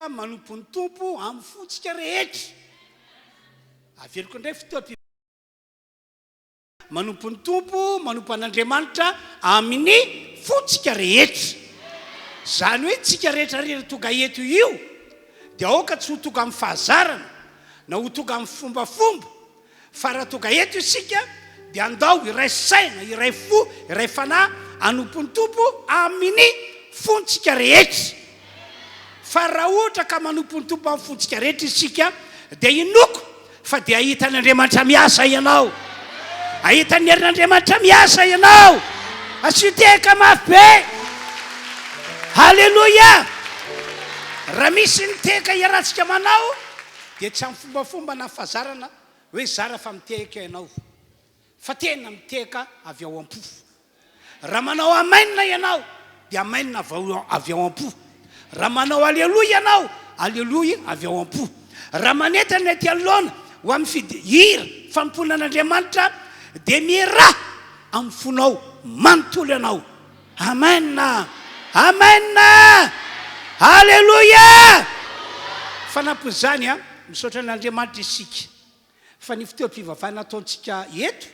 Manompo ny Tompo amin'ny fontsika rehetra. Averiko indray fotoam-pivavahana. Manompo ny Tompo, manompo an'Andriamanitra amin'ny fontsika rehetra. Izany hoe tsika rehetra rehetra tonga eto io dia aoka tsy ho tonga amin'ny fahazarana na ho tonga amin'ny fombafomba Fa raha tonga eto isika dia andao hiray saina, hiray fo, hiray fanahy hanompo ny Tompo amin'ny fontsika rehetra. Fa raha ohatra ka manompo ny Tompo amin'ny fontsika rehetra isika dia inoako fa dia hahita an'Andriamanitra miasa ianao. Hahita ny herin'Andriamanitra miasa ianao. Asio tehaka mafy be. Haleloia! Raha misy ny tehaka iarahantsika manao dia tsy amin'ny fombafomba na fahazarana hoe zara fa mitehaka ianao fa tena mitehaka avy ao am-po. Raha manao amen ianao dia amen avy ao am-po. Raha manao aleloia ianao, aleloia avy ao am-po. Raha manentana ny aty anoloana ho amin'ny fid hira fanompoana an'Andriamanitra dia mihirà amin'ny fonao manontolo ianao. Amen! Amen! Aleloia! Fanampin'izany, misaotra an'Andriamanitra isika fa ny fotoam-pivavahana ataontsika eto,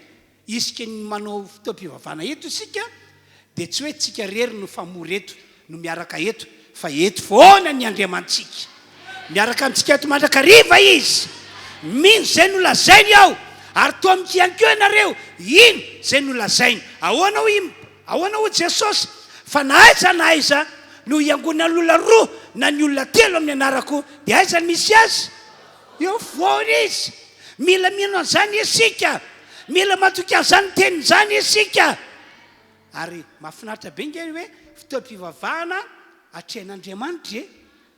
isika ny manao fotoam-pivavahana eto isika dia tsy hoe tsika irery no famory eto, no miaraka eto, fa eto foana ny Andriamanitsika. Miaraka amintsika eto mandrakariva Izy. Mino izay nolazainy aho, ary toa amiko ihany koa ianareo hino izay nolazainy. Ahoana hoy i Ahoana hoy Jesosy? Fa na aiza na aiza no hiangonan'ny olona roa na ny olona telo amin'ny anarako, dia aiza no misy azy? Eo foana izy. Mila mino an'izany isika. Mila matoky an'izany teniny izany isika. Ary mahafinaritra be nge hoe fotoam-pivavahana atrehin'Andriamanitra e!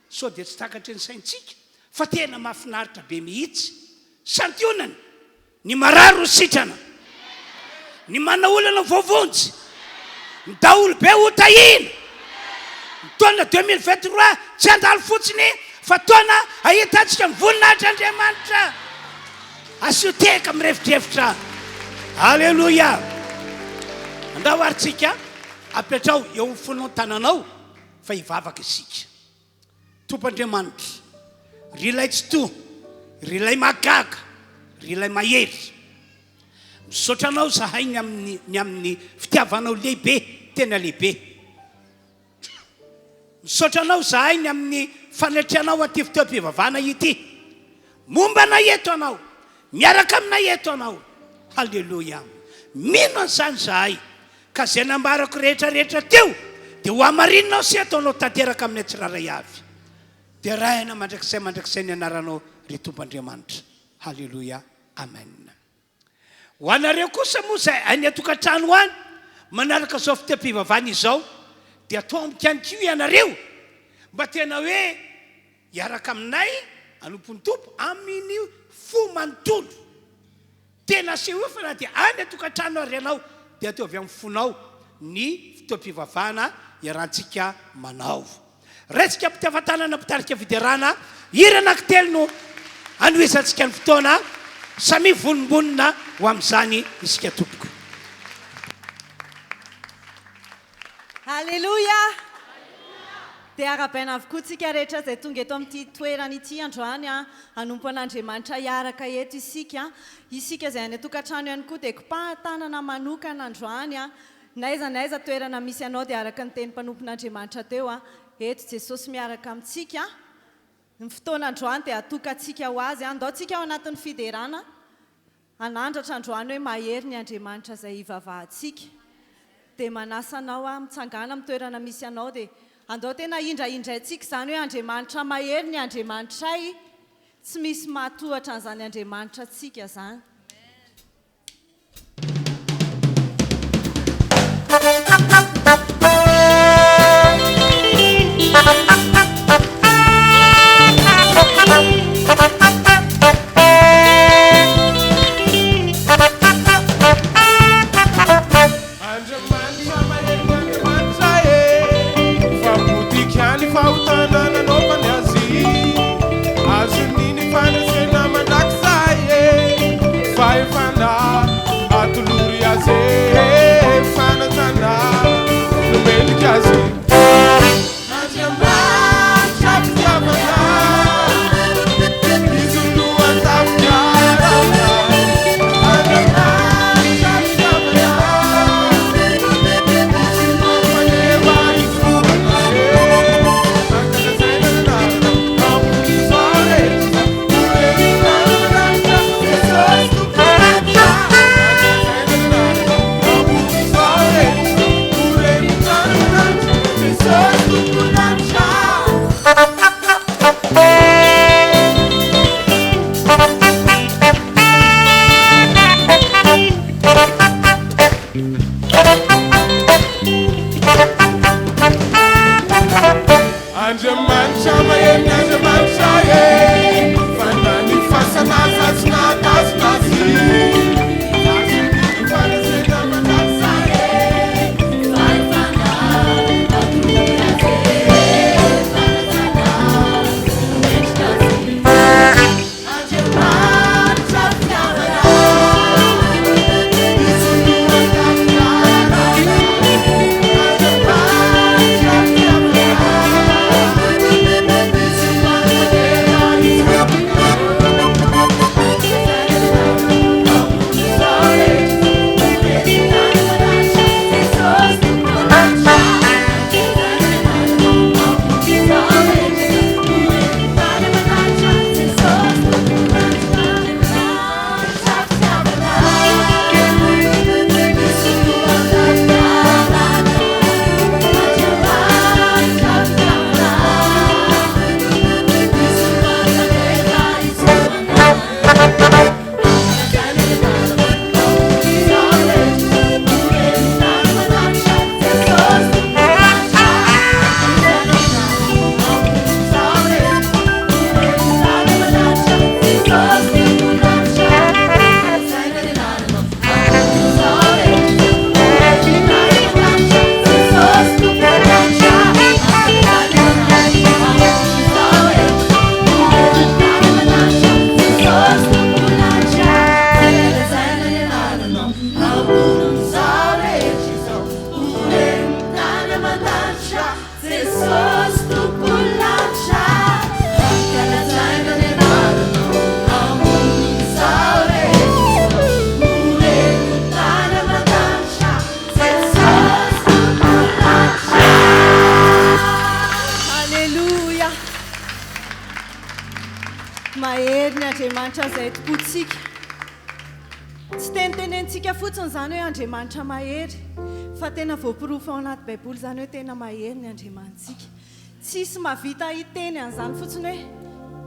Sao dia tsy takatry ny saintsika fa tena mahafinaritra be mihitsy. Santionany! Ny marary ho sitrana. Ny manana olana ho voavonjy. Ny daholobe ho tahiana. Ny taona 2023 tsy handalo fotsiny fa taona ahitantsika ny voninahitr'Andriamanitra. Asio tehaka mirefodrefotra. Aleloia. Andao ary tsika apetrao eo amin'ny fonao ny tananao fa hivavaka isika. Tompo Andriamanitra, ry ilay Tsitoha, ry ilay Mahagaga, ry ilay Mahery, misaotra Anao izahay ny amin'ny, ny amin'ny fitiavanao lehibe, tena lehibe. Misaotra Anao izahay ny amin'ny fanatrehanao an'ity fotoam-pivavahana ity. Momba anay eto Anao, miaraka aminay eto Anao. Haleloia. Mino an'izany izahay. Ka izay nambarako rehetra rehetra teo dia ho hamarininao sy hataonao tanteraka aminay tsirairay avy. Deraina mandrakizay mandrakizay ny anaranao ry Tompo Andriamanitra. Haleloia. Amen. Ho anareo kosa moa izay any an-tokantrano any manaraka izao fotoam-pivavahana izao dia ataomiko ihany koa ianareo mba tena hoe hiaraka aminay hanompo ny Tompo amin'ny fo manontolo. Tena asehoy fa na dia any an-tokantrano ary ianao dia ataovy amin'ny fonao ny fotoam-pivavahana iarahantsika manao. Raintsika am-pitiavan-tanana mpitarika fiderana, hira anankitelo no anohizantsika ny fotoana, samia vonombonona ho amin'izany isika tompoko. Aleloia! Dia arahabaina avokoa tsika rehetra izay tonga eto amin'ity toerana ity androany hanompo an'Andriamanitra hiaraka eto isika. Isika izay any an-tokantrano ihany koa dia kopahan-tanana manokana androany. N'aiza n'aiza toerana misy anao dia araka ny teny mpanompon'Andriamanitra teo, eto Jesosy miaraka amintsika. Ny fotoana androany dia atokantsika ho Azy. Andao tsika ao anatin'ny fiderana. Hanandratra androany hoe mahery ny Andriamanitra izay ivavahantsika. Dia manasa anao aho, mitsangàna amin'ny toerana misy anao dia andao tena hindrahindraintsika izany hoe Andriamanitra mahery ny Andriamanitray, tsy misy mahatohatra an'izany Andriamanitra antsika izany. Andriamanitra mahery ny Andriamanitra e Fa potika ny fahotana nanaovany azy Azony ny fandresena mandrakizay e Fahefana atolory azy e Fanajana no mendrika azy Andriamanitra fitiavana. Andriamanitra izay tompontsika. Tsy tenitenenintsika fotsiny izany hoe Andriamanitra mahery, fa tena voaporofo ao anaty Baiboly izany hoe tena mahery ny Andriamanitsika. Tsisy mahavita hiteny an'izany fotsiny hoe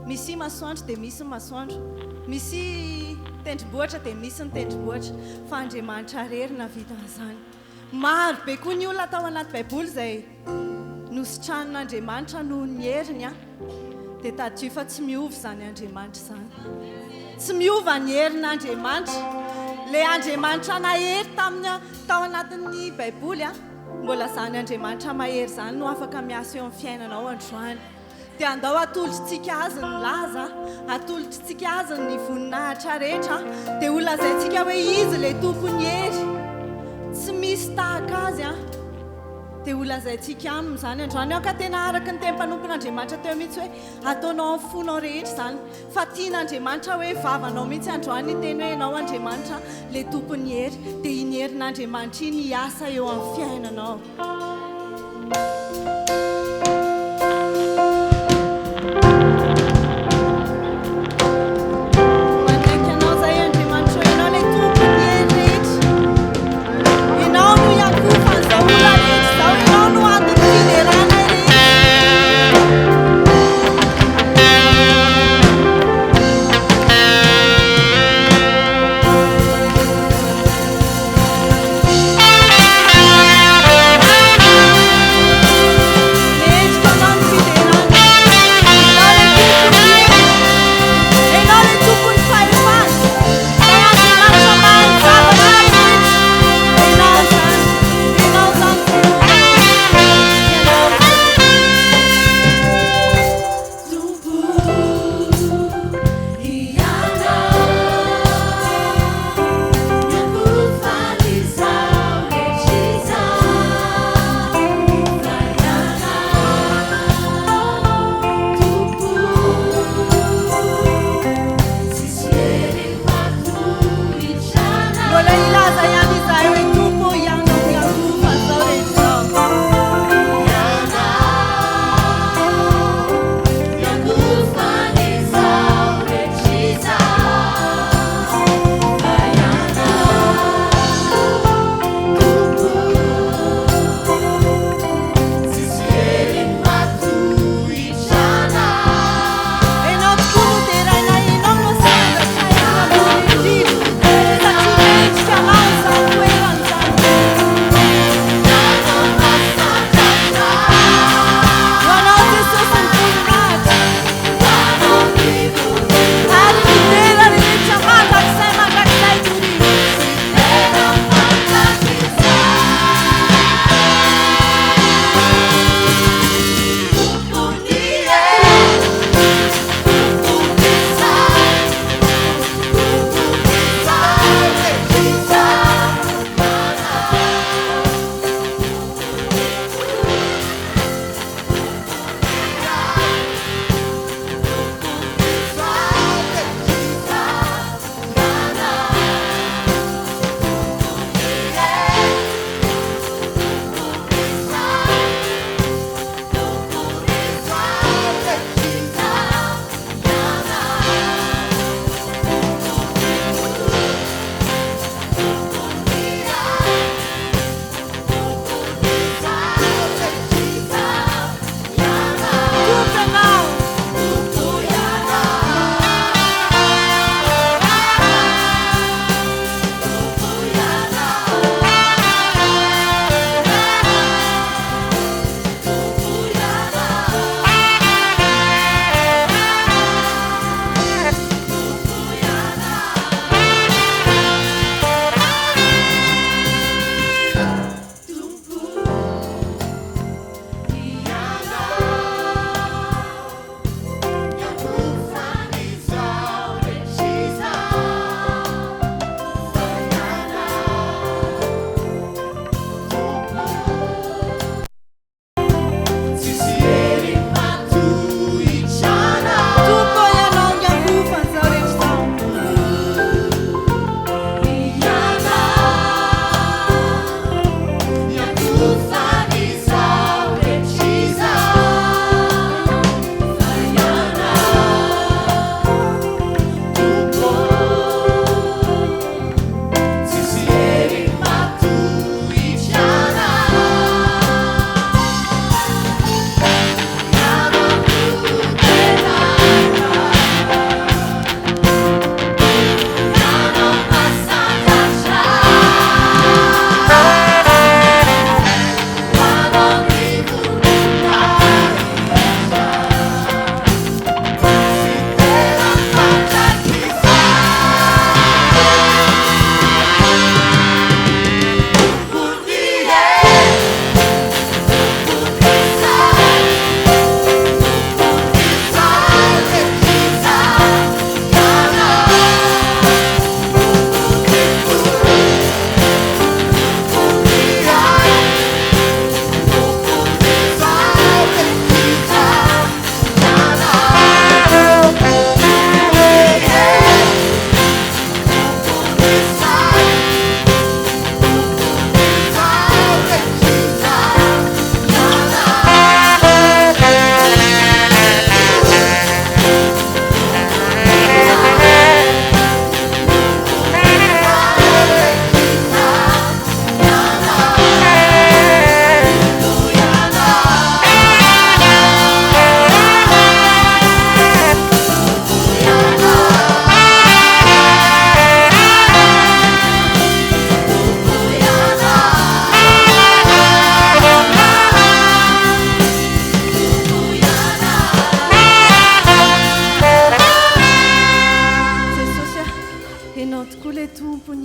misy masoandro dia misy ny masoandro, misy tendrombohitra dia misy ny tendrombohitra, fa Andriamanitra irery nahavita an'izany. Maro be koa ny olona tao anaty Baiboly izay nositranin'Andriamanitra noho ny heriny an! Dia tadidio fa tsy miova izany Andriamanitra izany. Tsy miova ny herin'Andriamanitra. Ilay Andriamanitra nahery tamin'ny tao anatin'ny Baiboly an, mbola izany Andriamanitra mahery izany no afaka miasa eo amin'ny fiainanao androany. Dia andao atolotritsika Azy ny laza, atolotritsika Azy ny voninahitra rehetra, dia ho lazaintsika hoe Izy ilay Tompon'ny hery, tsy misy tahaka Azy an! Dia ho lazaintsika Aminy izany androany. Aoka tena araka ny teny mpanompon'Andriamanitra teo mihitsy hoe ataonao amin'ny fonao rehetra izany, fa tian'Andriamanitra hoe vavanao mihitsy androany hiteny hoe Ianao Andriamanitra ilay Tompon'ny hery, dia iny herin'Andriamanitra iny hiasa eo amin'ny fiainanao. Manaiky anao zahay Andriamanitra ô, Ianao ilay Tompon'ny hery rehetra. Ianao no iankohofan'izao ora rehetra izao, Ianao no anton'ny fideranay rehetra.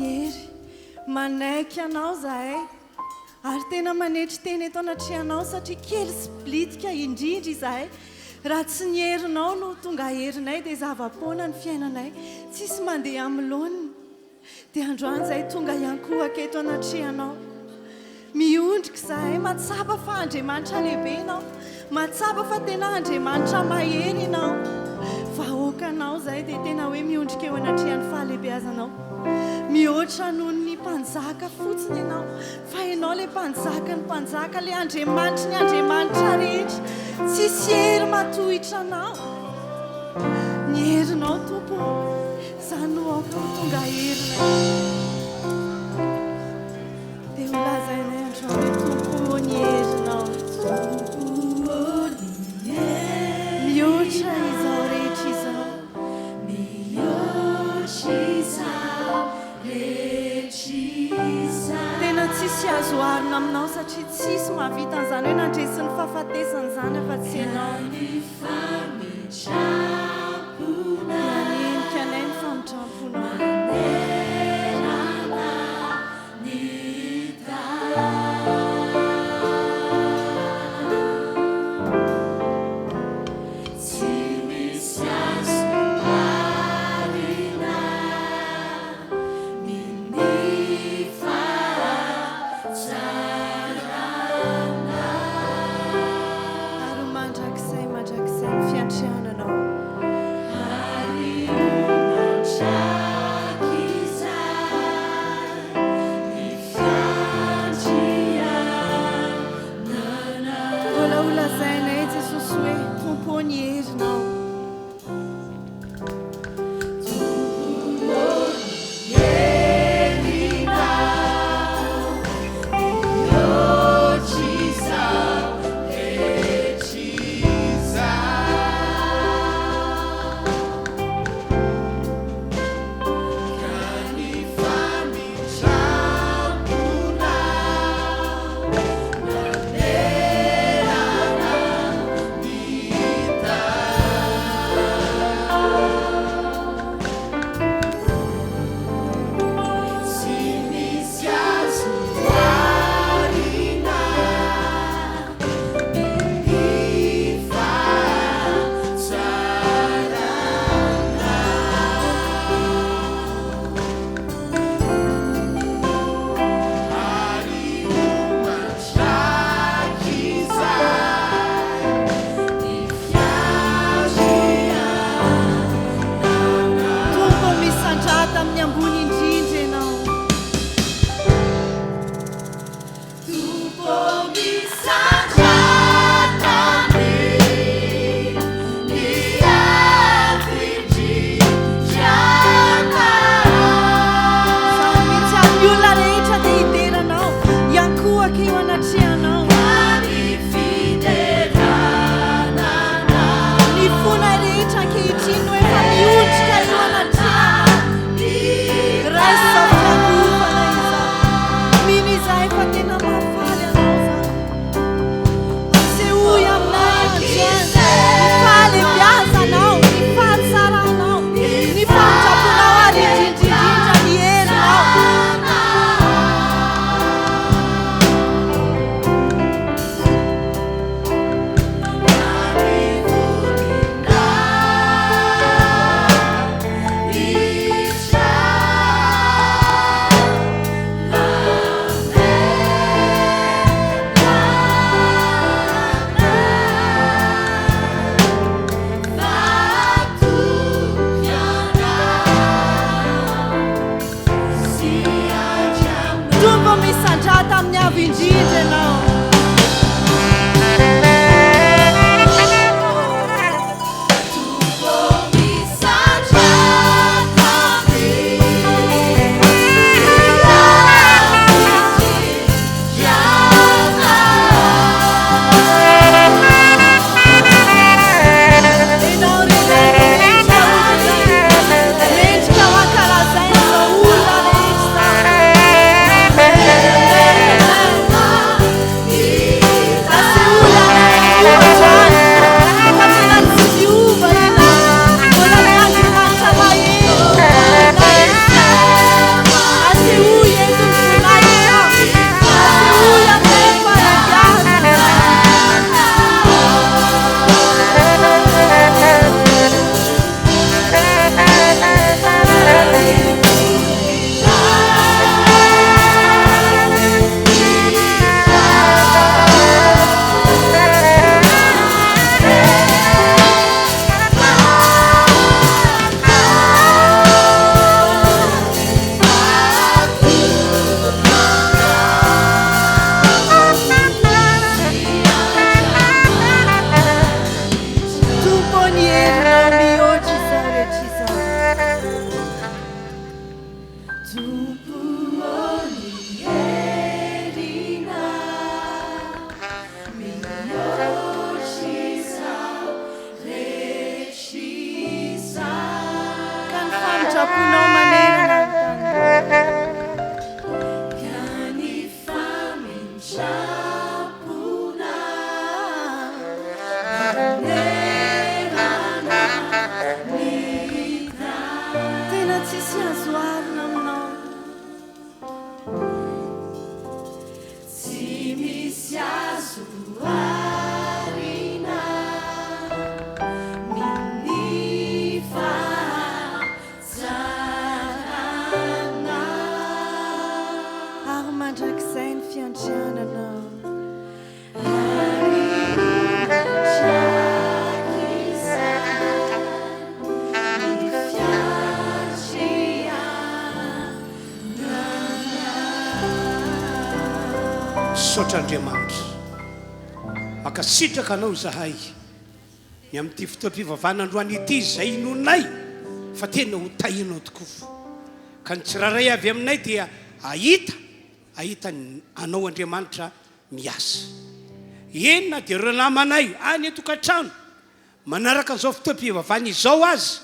ny hery. Manaiky Anao izahay ary tena manetry tena eto anatrehanao satria kely sy blitika indrindra izahay. Raha tsy ny herinao no tonga herinay dia zava-poana ny fiainanay. Tsisy mandeha amin'ny laoniny. Dia androany izahay tonga hiankohoka eto anatrehanao. Miondrika izahay, mahatsapa fa Andriamanitra lehibe Ianao, mahatsapa fa tena Andriamanitra mahery Ianao. Vahoakanao izahay dia tena hoe miondrika eo anatrehan'ny fahalehibeazanao. Mihoatra noho ny mpanjaka fotsiny Ianao, fa Ianao ilay Mpanjakan'ny mpanjaka, ilay Andriamanitry ny andriamanitra rehetra. Tsisy hery mahatohitra Anao. Ny herinao, Tompo ô. Izany no aoka ho tonga herinay. Dia ho lazainay androany hoe Tompo ô ny herinao. Tompo ô ny herinao. Mihoatra izao rehetra izao. Mihoatra izao rehetra izao. Tena tsisy azo oharina aminao satria tsisy mahavita an'izany hoe nandresy ny fahafatesana izany afa-tsy ianao. Ka ny famindram-ponao. Nanenika anay ny famindram-ponao. Manerana ny tany. Tsy misy azo oharina amin'ny fahatsaranao. Ary ho mandrakizay mandrakizay ny fiandriananao. Ary ho mandrakizay. Tompo ô ny herinao mihoatra izao rehetra izao. Ka ny famindram-ponao manerana ny tany. Ka ny famindram-ponao manerana ny tany. Tena tsisy azo oharina aminao. Tsy misy azo oharina amin'ny fahatsaranao. Ary mandrakizay ny fiandriananao. Ary mandrakizay ny fiandriananao. Misaotra Andriamanitra. Mankasitraka Anao izahay ny amin'ity fotoam-pivavahana androany ity izay inoanay fa tena ho tahianao tokoa. Ka ny tsirairay avy aminay dia hahita, hahita Anao Andriamanitra miasa. Eny na dia ireo namanay any an-tokantrano manaraka an'izao fotoam-pivavahana izao aza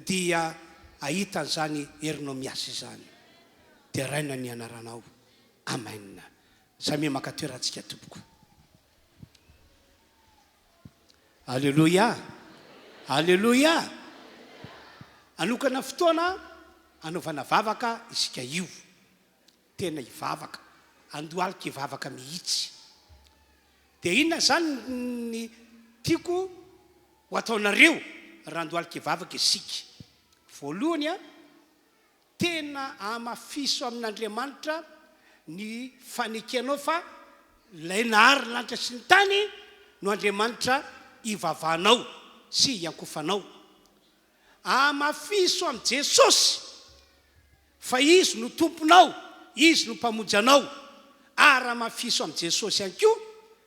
dia hahita an'izany herinao miasa izany. Deraina ny anaranao. Amen. Samia maka toerantsika tompoko. Alléluia. Alléluia. Hanokana fotoana hanaovana vavaka isika io. Tena hivavaka, handohalika hivavaka mihitsy. Dia inona izany ny tiako ho ataonareo raha handohalika hivavaka isika? Voalohany, tena hamafiso amin'Andriamanitra ny fanekenao fa Ilay nahary ny lanitra sy ny tany no Andriamanitra ivavahanao sy iankofanao. Hamafiso amin'i Jesosy fa Izy no Tomponao, Izy no Mpamonjy anao. Ary hamafiso amin'i Jesosy ihany koa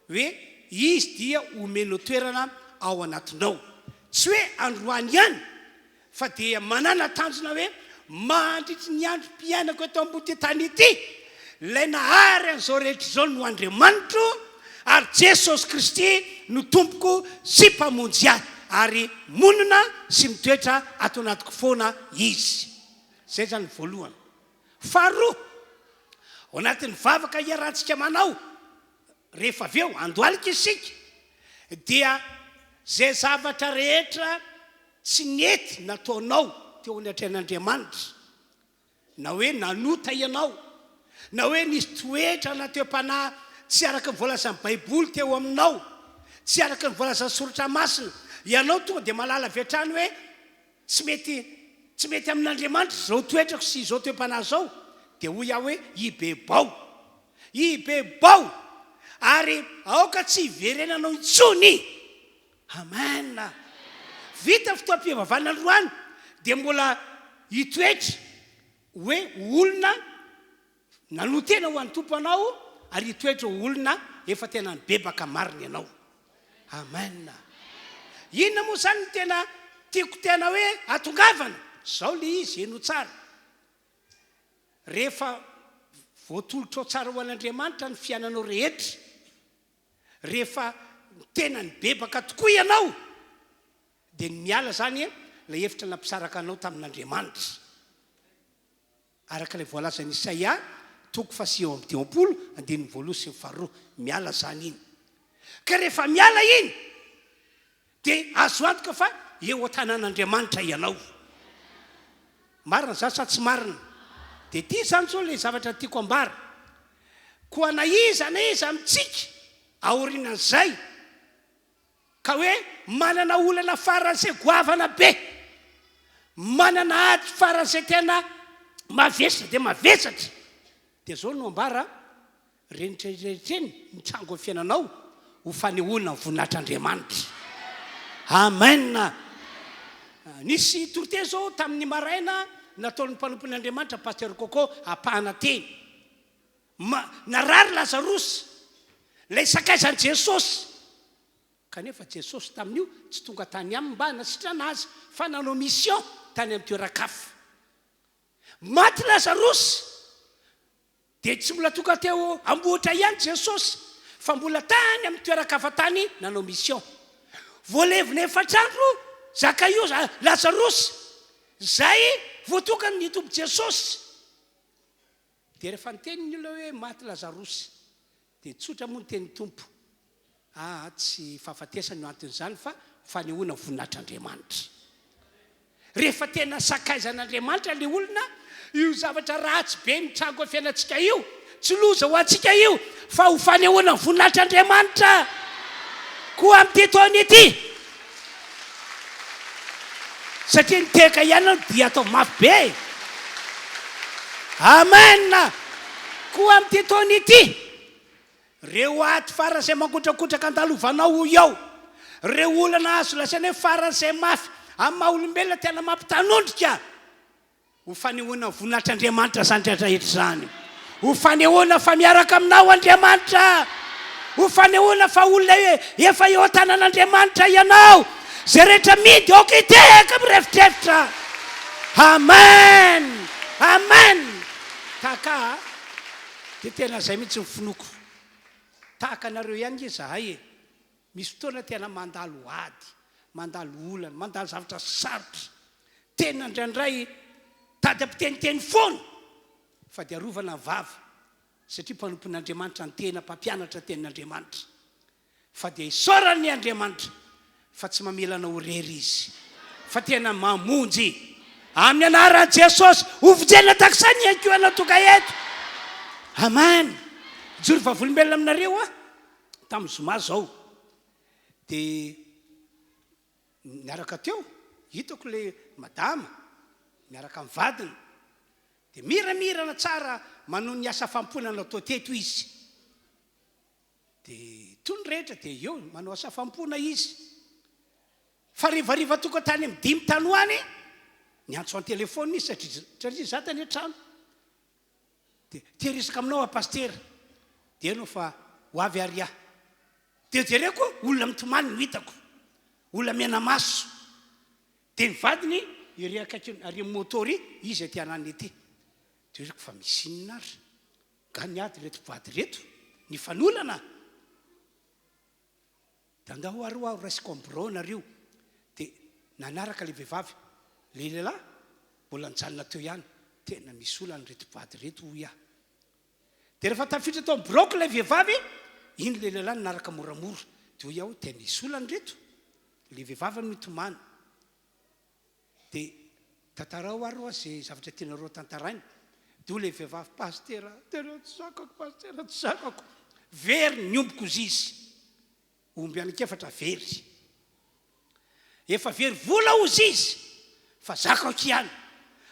hoe Izy dia omenao toerana ao anatinao. Tsy hoe androany ihany fa dia manana tanjona hoe mandritry ny androm-piainako eto ambony tany ity, Ilay nahary an'izao rehetra izao no Andriamanitro, ary Jesosy Kristy no Tompoko sy Mpamonjy ahy, ary monina sy mitoetra ato anatiko foana Izy. Izay izany ny voalohany. Faharoa, ao anatin'ny vavaka iarahantsika manao, rehefa avy eo andohalika isika, dia izay zavatra rehetra tsy nety nataonao teo anatrehan'Andriamanitra, na hoe nanota ianao, na hoe nisy toetra na toe-panahy tsy araka ny voalazan'ny Baiboly teo aminao, tsy araka ny voalazan'ny Soratra Masina, ianao tonga dia mahalala avy hatrany hoe tsy mety tsy mety amin'Andriamanitra izao toetrako sy izao toe-panahy izao, dia hoy aho hoe ibebao. Ibebao! Ary aoka tsy hiverenanao intsony! Amen! Vita ny fotoam-pivavahana androany dia mbola hitoetra hoe olona nanoa-tena ho an'ny Tompo anao ary hitoetra ho olona efa tena nibebaka marina ianao. Amen! Inona moa izany no tena tiako tena hoe hatongavana? Izao ilay izy, henoy tsara. Rehefa voatolotrao tsara ho an'Andriamanitra ny fiainanao rehetra, Rehefa tena nibebaka tokoa ianao, dia ny miala izany ilay efitra nampisaraka anao tamin'Andriamanitra. Araka ilay voalazan'i Isaia, toko faha-59, andininy voalohany sy ny faharoa. Miala izany iny. Ka rehefa miala iny, Dia azo antoka fa eo an-tanan'Andriamanitra ianao. Marina izany sa tsy marina? Dia ity izany izao ilay zavatra tiako ambara. Koa na iza na iza amintsika aorianan'izay ka hoe manana olana faran'izay goavana be, manana ady faran'izay tena mavesatra dia mavesatra, dia izao no ambara, Ireny rehetra ireny mitranga ao fiainanao ho fanehoana ny voninahitr'Andriamanitra. Amen. Nisy toriteny zao tamin'ny maraina nataon'ny mpanompon'Andriamanitra Pasteur Coco ampahana teny. Ma, narary Lazarosy, ilay sakaizan'i Jesosy. Kanefa Jesosy tamin'io tsy tonga tany aminy mba hanasitrana azy fa nanao mission tany amin'ny toeran-kafa. Maty Lazarosy, dia tsy mbola tonga teo am-bohitra ihany Jesosy fa mbola tany amin'ny toeran-kafa tany nanao mission. Voalevina efatr'andro Zakaio, Lazarosy, izay voatokany ny Tompo Jesosy. Dia rehefa niteny ny olona hoe maty Lazarosy, dia tsotra moa ny tenin'ny Tompo, Aa tsy fahafatesana no anton'izany fa fanehoana voninahitr'Andriamanitra. Rehefa tena sakaizan'Andriamanitra ilay olona, io zavatra ratsy be mitranga eo fiainantsika io, tsy loza ho antsika io fa ho fanehoana ny voninahitr'Andriamanitra. Koa amin'ity taona ity, satria ny tehaka ihany aloha dia atao mafy be e! Amen! Koa amin'ity taona ity, Reo ady faran'izay mangotrakotraka andalovanao hoy aho, reo olana azo lazaina hoe faran'izay mafy amin'ny maha olombelona tena mampitanondrika, ho fanehoana ny voninahitr'Andriamanitra izany rehetra rehetra izany, ho fanehoana fa miaraka aminao Andriamanitra, ho fanehoana fa olona efa eo an-tanan'Andriamanitra ianao, izay rehetra midy aoka hitehaka mirefodrefotra. Amen! Amen! Tahaka a! Dia tena izay mihitsy ny finoako. Tahaka anareo ihany nge izahay e. Misy fotoana tena mandalo ady, mandalo olana, mandalo zavatra sarotra. Tena indraindray tady ampiteniteny foana fa dia arovana ny vava satria mpanompon'Andriamanitra ny tena, mpampianatra tenin'Andriamanitra. Fa dia isaorany ny Andriamanitra fa tsy mamela anao ho irery Izy fa tena mamonjy. Amin'ny anaran'i Jesosy, ho vonjena tahaka izany ihany koa ianao tonga eto. Amen. Hijoro vavolombelona aminareo aho tamin'ny zoma izao. Dia niaraka teo, hitako ilay madama miaraka amin'ny vadiny. Dia miramirana tsara manohy ny asa fanompoana natao teto izy. Dia toy ny rehetra dia eo manao asa fanompoana izy. Fa harivariva tonga tany amin'ny dimy tany ho any, niantso an-telefaonina izy satria satria izaho tany an-trano. Dia te hiresaka aminao aho pasitera. Dia ianao fa ho avy ary aho. Dia jereko olona mitomany no hitako. Olona mena maso. Dia ny vadiny ery akaiky ary amin'ny moto ery, izy aty ananiny ety. Dia hoy fa misy inona ary? Nga niady ireto mpivady ireto? Nifanolana? Dia andao ary ho'aho raisiko amin'ny birao nareo. Dia nanaraka ilay vehivavy. Ilay lehilahy mbola nijanona teo ihany. Tena misy olana ireto mpivady ireto hoy aho. Dia rehefa tafiditra tao amin'ny biraoko ilay vehivavy, iny ilay lehilahy nanaraka moramora. Dia hoy aho, tena hisy olana ireto. Ilay vehivavy no nitomany. Dia tantarao ary hoa ze zavatra tianareo tantaraina. Dia hoy ilay vehivavy, Pasitera, tena tsy zakako Pasitera, tsy zakako. Very ny ombiko hozy izy. Omby anankiefatra very. Efa very vola hozy izy, fa zakako ihany.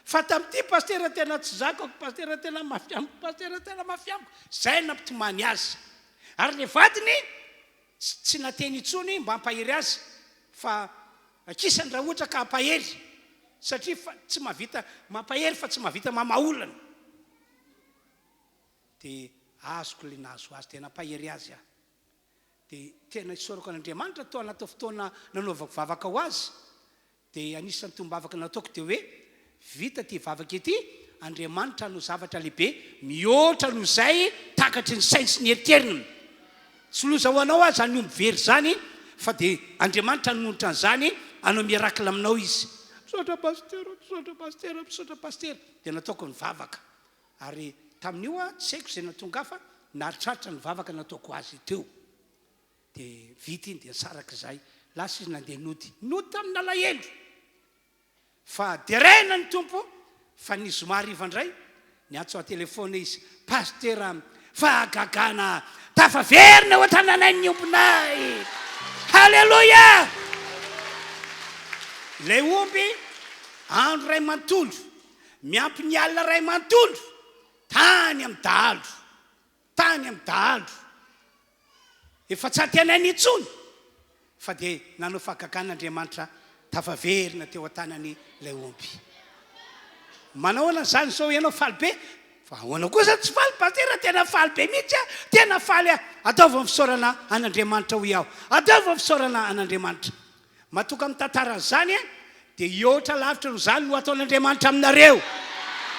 Fa tamin'ity Pasitera tena tsy zakako, Pasitera tena mafy amiko, Pasitera tena mafy amiko. Izay nampitomany azy. Ary ilay vadiny tsy nateny intsony mba hampahery azy fa Akisany raha ohatra ka hampahery satria fa tsy mahavita mampahery fa tsy mahavita mamaha olana. Dia azoko ilay nahazo azy, dia nampahery azy aho. Dia tena isaorako an'Andriamanitra tao anatin'ny fotoana nanaovako vavaka ho azy, dia anisan'ny tombavaka nataoko dia hoe vita ity vavaka ity, Andriamanitra hanao zavatra lehibe mihoatra noho izay takatry ny sainy sy ny eritreriny. Tsy loza ho anao aza ny omby very izany fa dia Andriamanitra hanonitra an'izany hanao miracle aminao Izy. Misaotra Pasitera, misaotra Pasitera, misaotra Pasitera. Dia nataoko ny vavaka. Ary tamin'io aho tsy haiko izay nahatonga ahy fa naritraritra ny vavaka nataoko azy teo. Dia vita iny dia nisaraka izahay. Lasa izy nandeha nody. Nody tamin'alahelo. Fa deraina ny Tompo fa ny zoma hariva indray niantso an-telefaona izy, Pasitera, fahagagana, tafaverina eo an-tananay ny ombinay! Haleloia! Ilay omby andro iray manontolo, miampy ny alina iray manontolo, tany amin'ny dahalo. Tany amin'ny dahalo. Efa tsy antenainy intsony fa dia nanao fahagagana Andriamanitra tafaverina teo an-tanany ilay omby. Manahoana izany izao ianao faly be? Fa ahoana koa izany tsy faly Pasitera? Tena faly be mihitsy aho, tena faly aho. Ataovy ny fisaorana an'Andriamanitra hoy aho. Ataovy ny fisaorana an'Andriamanitra. Matoka amin'ny tantaran'izany dia hihoatra lavitra noho izany no hataon'Andriamanitra aminareo.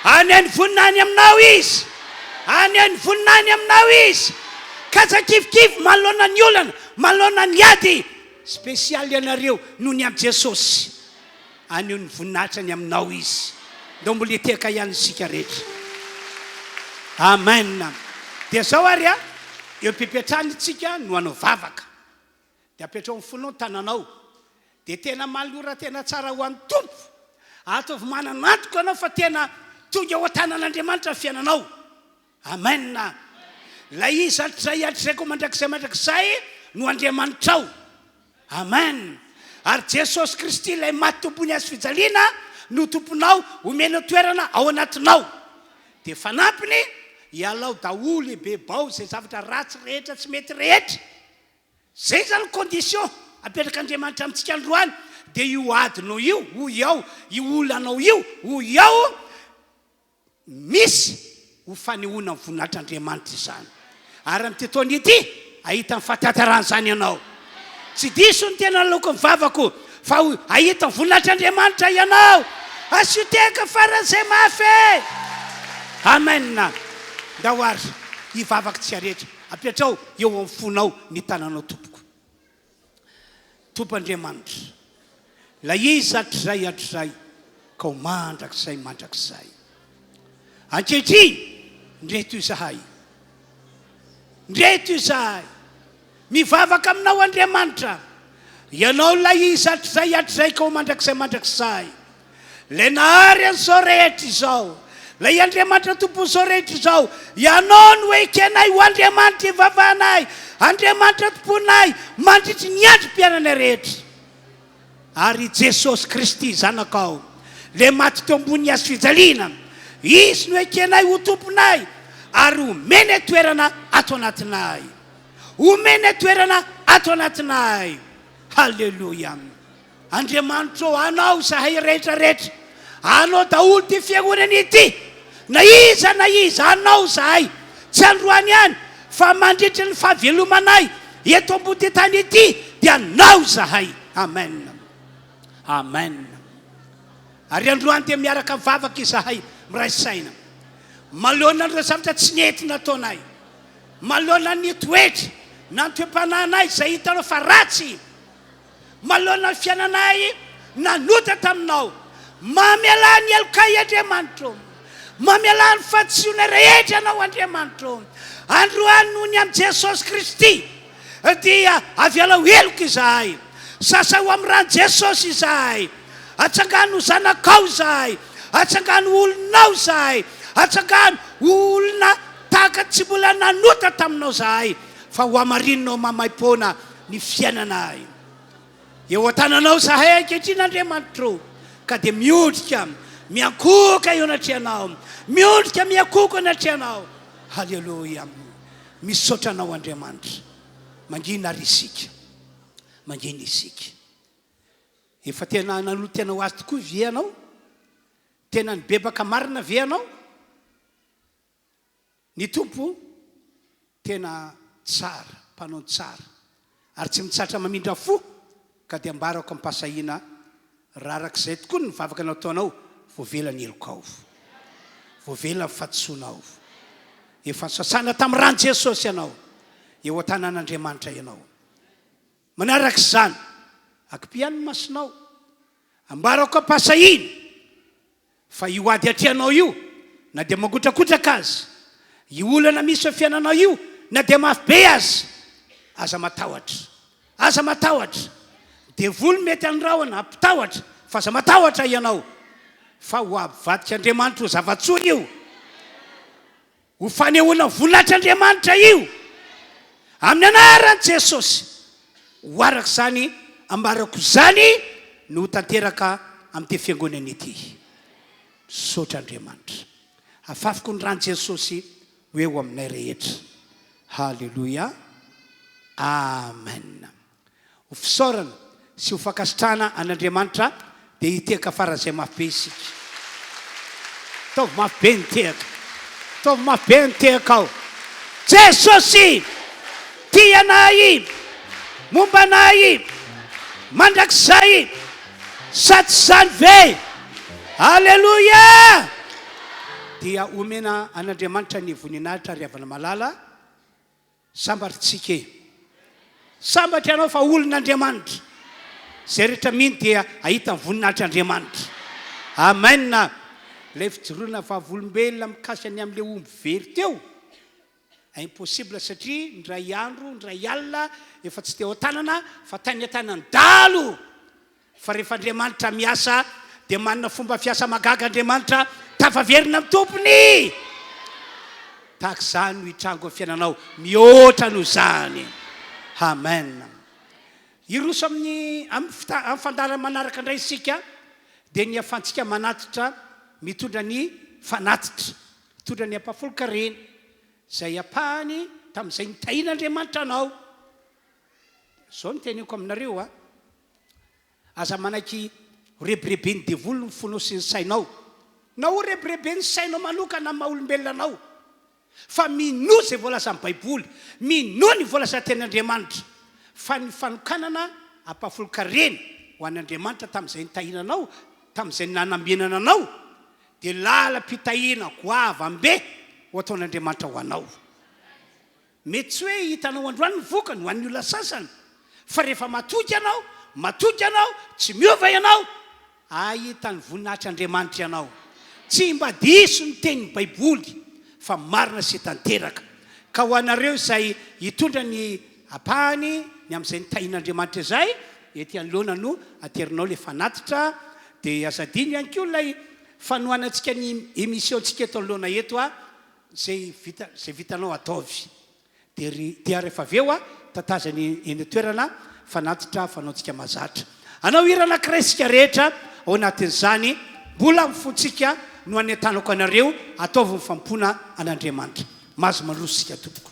Haneho ny voninahiny aminao Izy. Haneho ny voninahiny aminao Izy. Ka aza kivikivy manoloana ny olana, manoloana ny ady. Spécial ianareo noho ny amin'i Jesosy. Haneho ny voninahitrany aminao Izy. Ndao mbola hitehaka ihany isika rehetra. Amen. Dia zao ary a, eo am-pipetrahana isika no hanao vavaka. Dia apetraho amin'ny fonao ny tananao. Dia tena manolora tena tsara ho an'ny Tompo. Ataovy manana antoka ianao fa tena tonga ao an-tanan'Andriamanitra ny fiainanao. Amen. Ilay Izy hatrizay hatrizay koa mandrakizay mandrakizay no Andriamanitrao. Amen. Ary Jesosy Kristy ilay maty tompony hazo fijaliana no tomponao, omena toerana ao anatinao. Dia fanampiny, ialao daholo bebao izay zavatra ratsy rehetra tsy mety rehetra. Zay zany condition apetrak'Andriamanitra amintsika androany dia io adinao io hoy aho, io olanao io hoy aho, misy ho fanehoana ny voninahitr'Andriamanitra izany. Ary amin'ity taona ity hahita ny fahatanteran'izany ianao. Tsy diso ny tena aloky ny vavako fa ho hahita ny voninahitr'Andriamanitra ianao. Asio tehaka faran'izay mafy e! Amen. Ndao ary hivavaka isika rehetra. Apetraho eo amin'ny fonao ny tananao tompoko. Tompo Andriamanitra, ilay Izy hatrizay hatrizay ka ho mandrakizay mandrakizay. Ankehitriny, ndreto izahay. Ndreto izahay. Mivavaka aminao Andriamanitra, Ianao ilay Izy hatrizay hatrizay ka ho mandrakizay mandrakizay, Ilay nahary an'izao rehetra izao, Ilay Andriamanitra Tompon'izao rehetra izao, Ianao no ekenay ho Andriamanitra ivavahanay, Andriamanitra tomponay mandritry ny androm-piainanay rehetra. Ary i Jesosy Kristy Zanakao, Ilay maty teo ambonin'ny hazo fijaliana, Izy no ekenay ho Tomponay ary omenay toerana ato anatinay. Omenay toerana ato anatinay. Haleloia. Andriamanitra ô, Anao izahay rehetra rehetra. Anao daholo ity fiangonana ity. Na iza na iza, Anao izahay. Tsy androany ihany, fa mandritry ny fahavelomanay eto ambody tany ity, dia Anao izahay. Amen. Amen. Ary androany dia miaraka mivavaka izahay, miray saina. Manoloana an'ireo zavatra tsy nety nataonay. Manoloana ny toetra na ny toe-panahinay izay hitanao fa ratsy. Manoloana ny fiainanay nanota taminao. Mamelà ny helokay Andriamanitro. Mamelà ny fahadisoana rehetra Ianao Andriamanitro. Androany noho ny amin'i Jesosy Kristy dia avelao heloka izahay. Sasao amin'ny ran'i Jesosy izahay. Atsangano ho zanakao izahay. Atsangano ho olonao izahay. Atsangano ho olona tahaka tsy mbola nanota taminao izahay fa ho hamarininao maimaimpoana ny fiainanay. Eo an-tananao izahay ankehitriny Andriamanitro, ka dia miondrika miankohoka eo anatrehanao, miondrika miankohoka eo anatrehanao. Haleloia. Misaotra anao Andriamanitra. Mangina ary isika. Mangina isika. Efa tena nanolo-tena ho azy tokoa ve ianao? Tena nibebaka marina ve ianao? Ny Tompo tena tsara, mpanao ny tsara, ary tsy mitsahatra mamindra fo, ka dia ambarako am-pahasahiana, raha araka izay tokoa ny vavaka nataonao, voavela ny helokao, voavela ny fahadisoanao, efa nosasana tamin'ny ran'i Jesosy ianao, eo an-tanan'Andriamanitra ianao. Manaraka izany, akipihano ny masonao, ambarako am-pahasahiana, Fa io ady atrehanao io, na dia mangotrakotraka aza, io olana misy eo fiainanao io, na dia mafy be aza, aza matahotra. Aza matahotra. Devoly mety handrahona, hampitahotra, fa aza matahotra ianao, fa ho avadik'Andriamanitra ho zava-tsoa io. Ho fanehoana voninahitr'Andriamanitra io, amin'ny anaran'i Jesosy. Ho araka izany ambarako izany no ho tanteraka amin'ity fiangonana ity. Misaotra Andriamanitra. Afafiko ny ran'i Jesosy ho eo aminay rehetra. Haleloia. Amen. Ho fisaorana sy ho fankasitrahana an'Andriamanitra dia hitehaka faran'izay mafy be isika. Ataovy mafy be ny tehaka. Ataovy mafy be ny tehakao. Jesosy tia anay, momba anay mandrakizay. Sa tsy izany ve? Aleloia! Dia omena an'Andriamanitra ny voninahitra ry havana malala. Sambatra tsika e. Sambatra ianao fa olon'Andriamanitra. Izay rehetra mino dia hahita ny voninahitr'Andriamanitra. Amen. Ilay fijoroana vavolombelona mikasika ny amin'ilay omby very teo, impossible satria indray andro, indray alina efa tsy teo an-tanana fa tany an-tanan'ny dahalo. Fa rehefa Andriamanitra miasa dia manana fomba fiasa mahagaga Andriamanitra, tafaverina amin'ny tompony! Tahaka izany no hitrango amin'ny fiainanao, mihoatra noho izany. Amen. Hiroso amin'ny amin'ny fita- amin'ny fandaharana manaraka indray isika, dia ny ahafahantsika manatitra, mitondra ny fanatitra, mitondra ny ampahafolon-karena, izay ampahany tamin'izay nitahian'Andriamanitra anao. Izao no teneniko aminareo a, Aza manaiky ho rebireben'ny devoly ny fonao sy ny sainao, na ho rebireben'ny sainao manokana amin'ny maha olombelona anao, fa minoa izay voalazan'ny Baiboly, minoa ny voalazan'ny Tenin'Andriamanitra, fa ny fanokanana ampahafolon-karena ho an'Andriamanitra tamin'izay nitahiana anao, tamin'izay nanambenana anao, dia lalam-pitahiana goavam-be ho ataon'Andriamanitra ho anao. Mety tsy hoe hitanao androany ny vokany ho an'ny olona sasany, fa rehefa matoky ianao, matoky ianao, tsy miova ianao, hahita ny voninahitr'Andriamanitra ianao. Tsy mba diso ny tenin'ny Baiboly fa marina sy tanteraka. Ka ho anareo izay hitondra ny ampahany ny amin'izay nitahian'Andriamanitra izay, ety anoloana no aterinao ilay fanatitra, dia aza adino ihany koa ilay fanohanantsika ny émission-tsika eto anoloana eto a, Zay vita zay vitanao ataovy. Dia ry dia rehefa avy eo a, tatazany eny an-toerana fanatitra fanaontsika mahazatra. Hanao hira anankiray isika rehetra ao anatin'izany, mbola amin'ny fontsika no anentanako anareo, ataovy ny fanompoana an'Andriamanitra. Mahazo mandroso isika tompoko.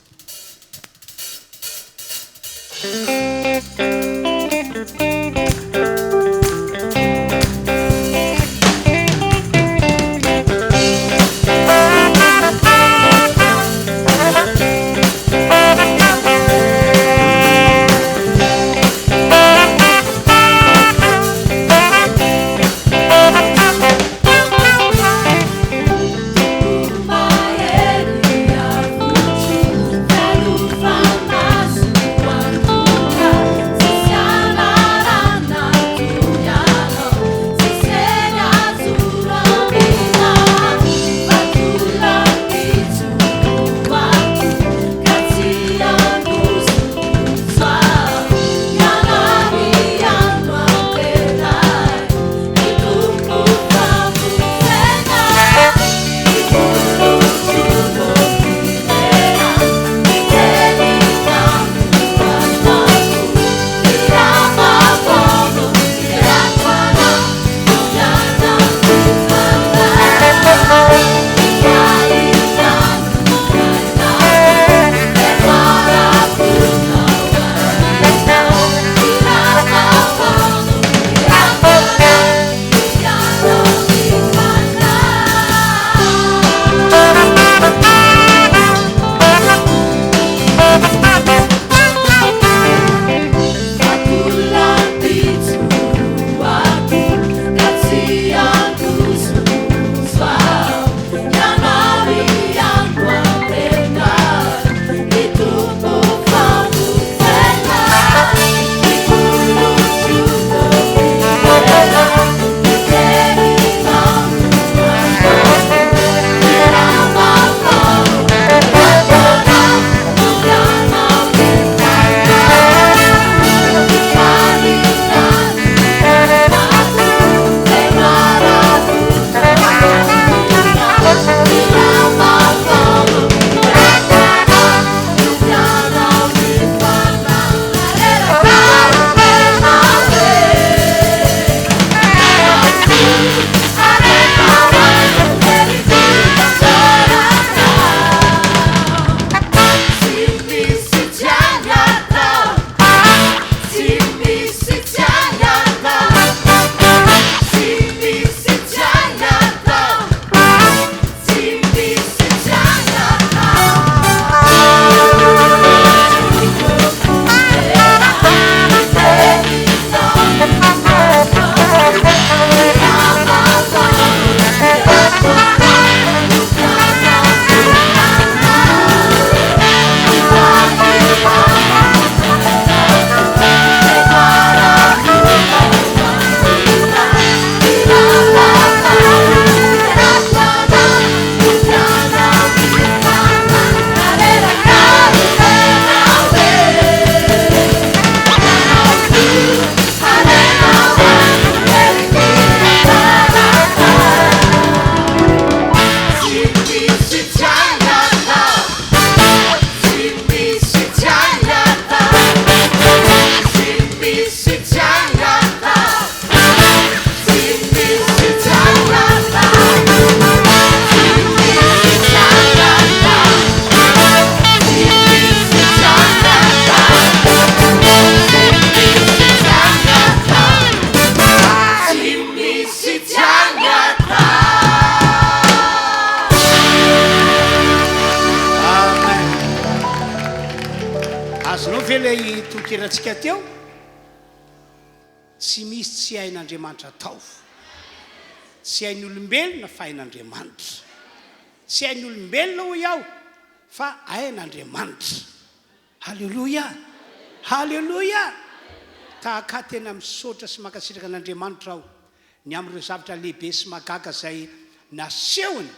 ve ilay tonon-kirantsika teo? Tsy misy tsy hain'Andriamanitra atao. Tsy hain'ny olombelona fa hain'Andriamanitra. Tsy hain'ny olombelona hoy aho fa hain'Andriamanitra. Haleloia! Haleloia! Tahaka ahy tena misaotra sy mankasitraka an'Andriamanitra aho ny amin'ireo zavatra lehibe sy mahagaga izay nasehony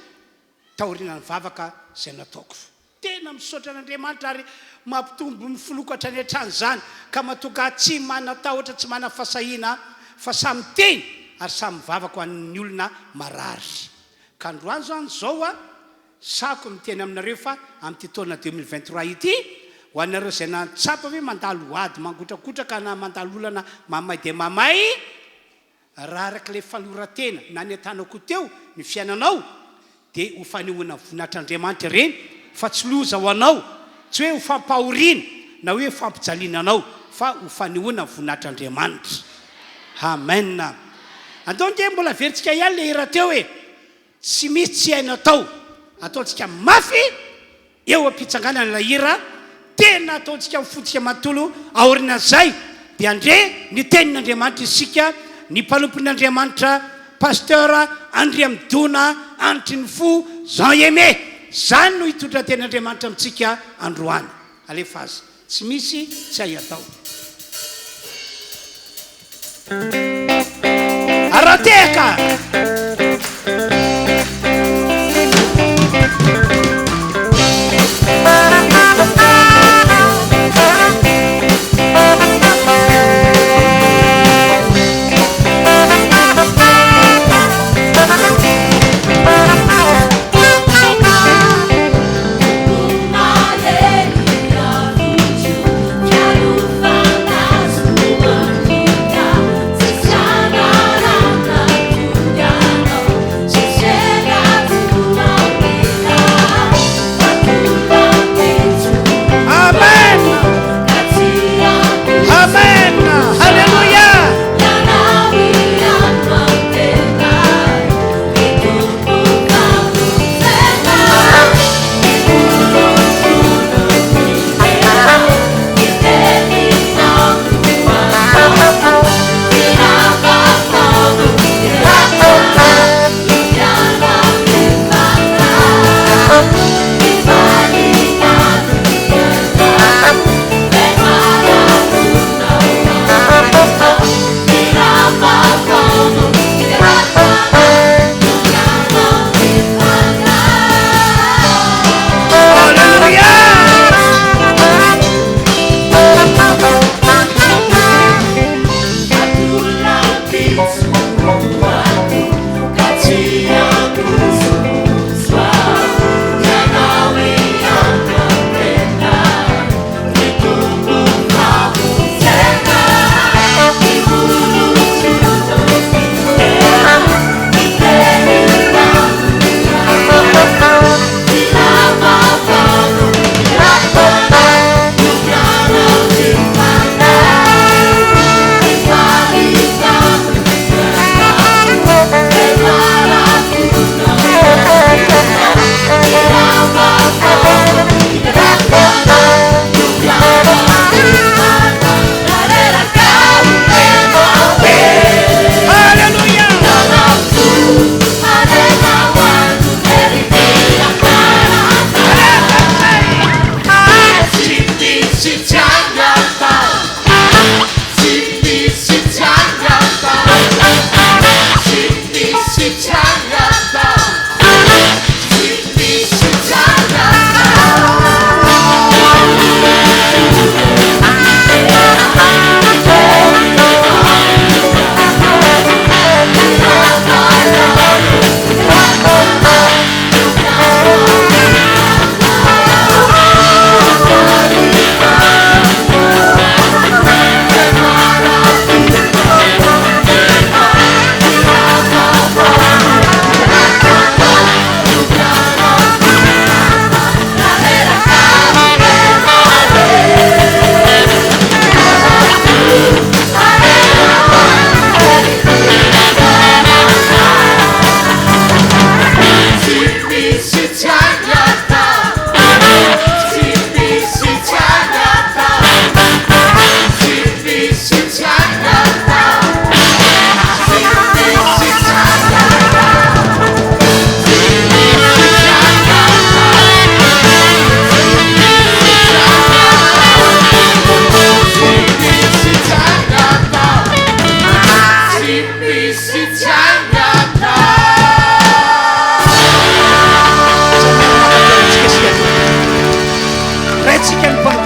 taorian'ny vavaka izay nataoko. Tena misaotra an'Andriamanitra ary mampitombo ny finoako hatrany hatrany izany ka mahatonga ahy tsy manan-tahotra tsy manana fahasahiana fa samy miteny ary samy mivavaka ho an'ny olona marary. Ka androany izany izao aho sahako miteny aminareo fa amin'ity taona 2023 ity ho anareo izay nahatsapa hoe mandalo ady mangotrakotraka na mandalo olana mamay dia mamay Raha araka ilay fanoloran-tena nanentanako teo ny fiainanao dia ho fanehoana voninahitr'Andriamanitra ireny fa tsy loza ho anao, tsy hoe ho fampahoriana na hoe fampijaliana anao fa ho fanehoana voninahitr'Andriamanitra. Amen. Andao ange mbola averintsika ihany ilay hira teo e! Tsy misy tsy haina atao. Ataontsika mafy eo am-pitsanganana ilay hira, tena ataontsika amin'ny fontsika manontolo, aorianan'izay dia handre ny tenin'Andriamanitra isika, ny mpanompon'Andriamanitra Pasteur Andriamidona Anitrinifo Jean Aimé. Izany no hitondra tenin'Andriamanitra amintsika androany. Alefa azy. Tsy misy tsy hay atao. Aratehaka!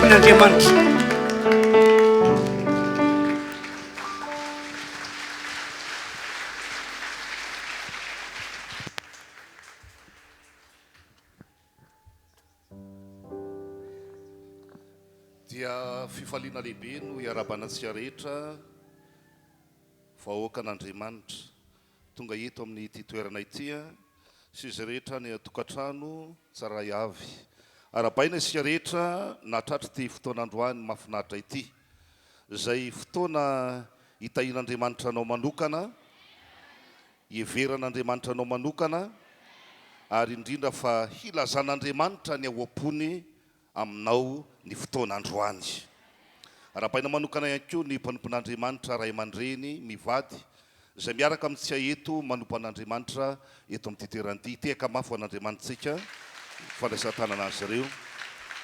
mpanompon'Andriamanitra. Dia fifaliana lehibe no iarahabana antsika rehetra vahoakan'Andriamanitra tonga eto amin'ity toerana ity sy izay rehetra any an-tokantrano tsirairay avy. Arahabaina isika rehetra nahatratra ity fotoana androany mahafinaritra ity, izay fotoana hitahian'Andriamanitra anao manokana, hiheveran'Andriamanitra anao manokana ary indrindra fa hilazan'Andriamanitra ny ao am-pony aminao ny fotoana androany. Arahabaina manokana ihany koa ny mpanompon'Andriamanitra ray aman-dreny mivady izay miaraka amintsika eto manompo an'Andriamanitra eto amin'ity toerana ity. Hitehaka mafy ho an'Andriamanitsika fandraisan-tanana azy ireo.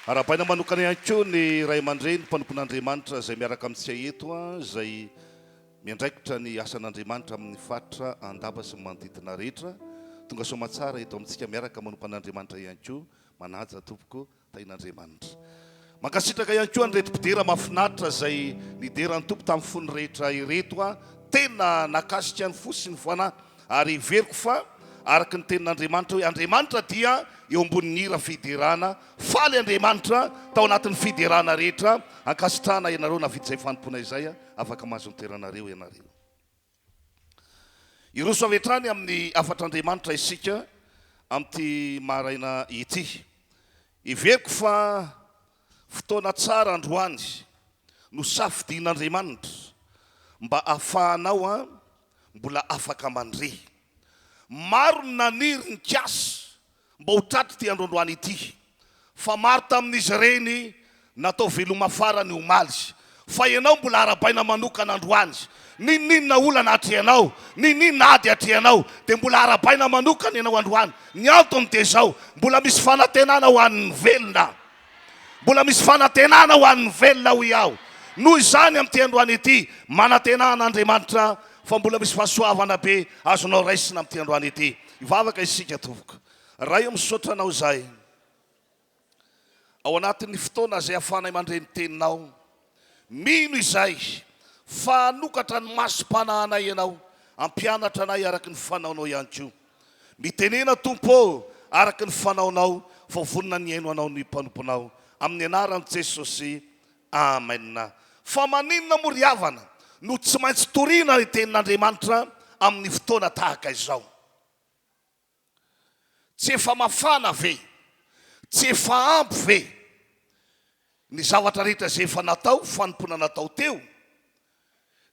Arahabaina manokana ihany koa ny ray aman-dreny mpanompon'Andriamanitra izay miaraka amintsika eto izay miandraikitra ny asan'Andriamanitra amin'ny faritra Andapa sy ny manodidina rehetra. Tonga soamatsara eto amintsika miaraka manompo an'Andriamanitra ihany koa. Manaja tompoko, tahin'Andriamanitra. Mankasitraka ihany koa an'ireto mpidera mahafinaritra izay nidera ny Tompo tamin'ny fony rehetra ireto a, tena nakasika ny fo sy ny fanahy ary heveriko fa araka ny tenin'Andriamanitra hoe Andriamanitra dia eo ambonin'ny hira fiderana, faly Andriamanitra tao anatin'ny fiderana rehetra, ankasitrahana ianareo nahavita izay fanompoana izay, afaka mahazo ny toeranareo ianareo. Hiroso avy hatrany amin'ny hafatr'Andriamanitra isika amin'ity maraina ity. Heveriko fa fotoana tsara androany no safidian'Andriamanitra mba ahafahanao mbola afaka mandre. Maro ny naniry nikasa mba ho tratr'ity andro androany ity, fa maro tamin'izy ireny natao veloma farany omaly, fa ianao mbola arahabaina manokana androany, n'inon'inona olana atrehanao, n'inon'inona ady atrehanao, dia mbola arahabaina manokana ianao androany, ny antony dia izao, mbola misy fanantenana ho an'ny velona, mbola misy fanantenana ho an'ny velona hoy aho, noho izany amin'ity androany ity, manantena an'Andriamanitra fa mbola misy fahasoavana be azonao raisina amin'ity androany ity. Hivavaka isika tompoko. Ray o misaotra anao izahay ao anatin'ny fotoana izay ahafahanay mandre ny teninao. Mino izahay fa hanokatra ny masom-panahinay ianao, hampianatra anay araka ny fanaonao ihany koa. Mitenena Tompo ô araka ny fanaonao fa vonona ny hihaino anao ny mpanomponao. Amin'ny anaran'i Jesosy. Amen. Fa maninona moa ry havana no tsy maintsy torina ny tenin'Andriamanitra amin'ny fotoana tahaka izao? Tsy efa mafana ve? Tsy efa ampy ve ny zavatra rehetra izay efa natao, fanompoana natao teo?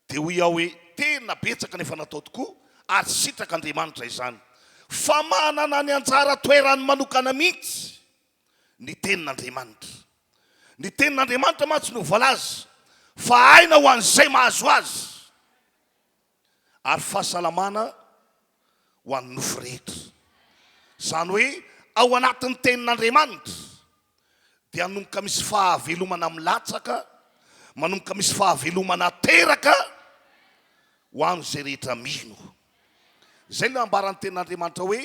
Dia hoy aho hoe, tena betsaka ny efa natao tokoa ary sitrak'Andriamanitra izany. Fa manana ny anjara toerany manokana mihitsy ny tenin'Andriamanitra. Ny tenin'Andriamanitra mantsy no voalaza fa aina ho an'izay mahazo azy ary fahasalamana ho an'ny nofo rehetra. Izany hoe ao anatin'ny tenin'Andriamanitra dia hanomboka misy fahavelomana milatsaka, manomboka misy fahavelomana teraka ho an'izay rehetra mino. Izay no ambaran'ny tenin'Andriamanitra hoe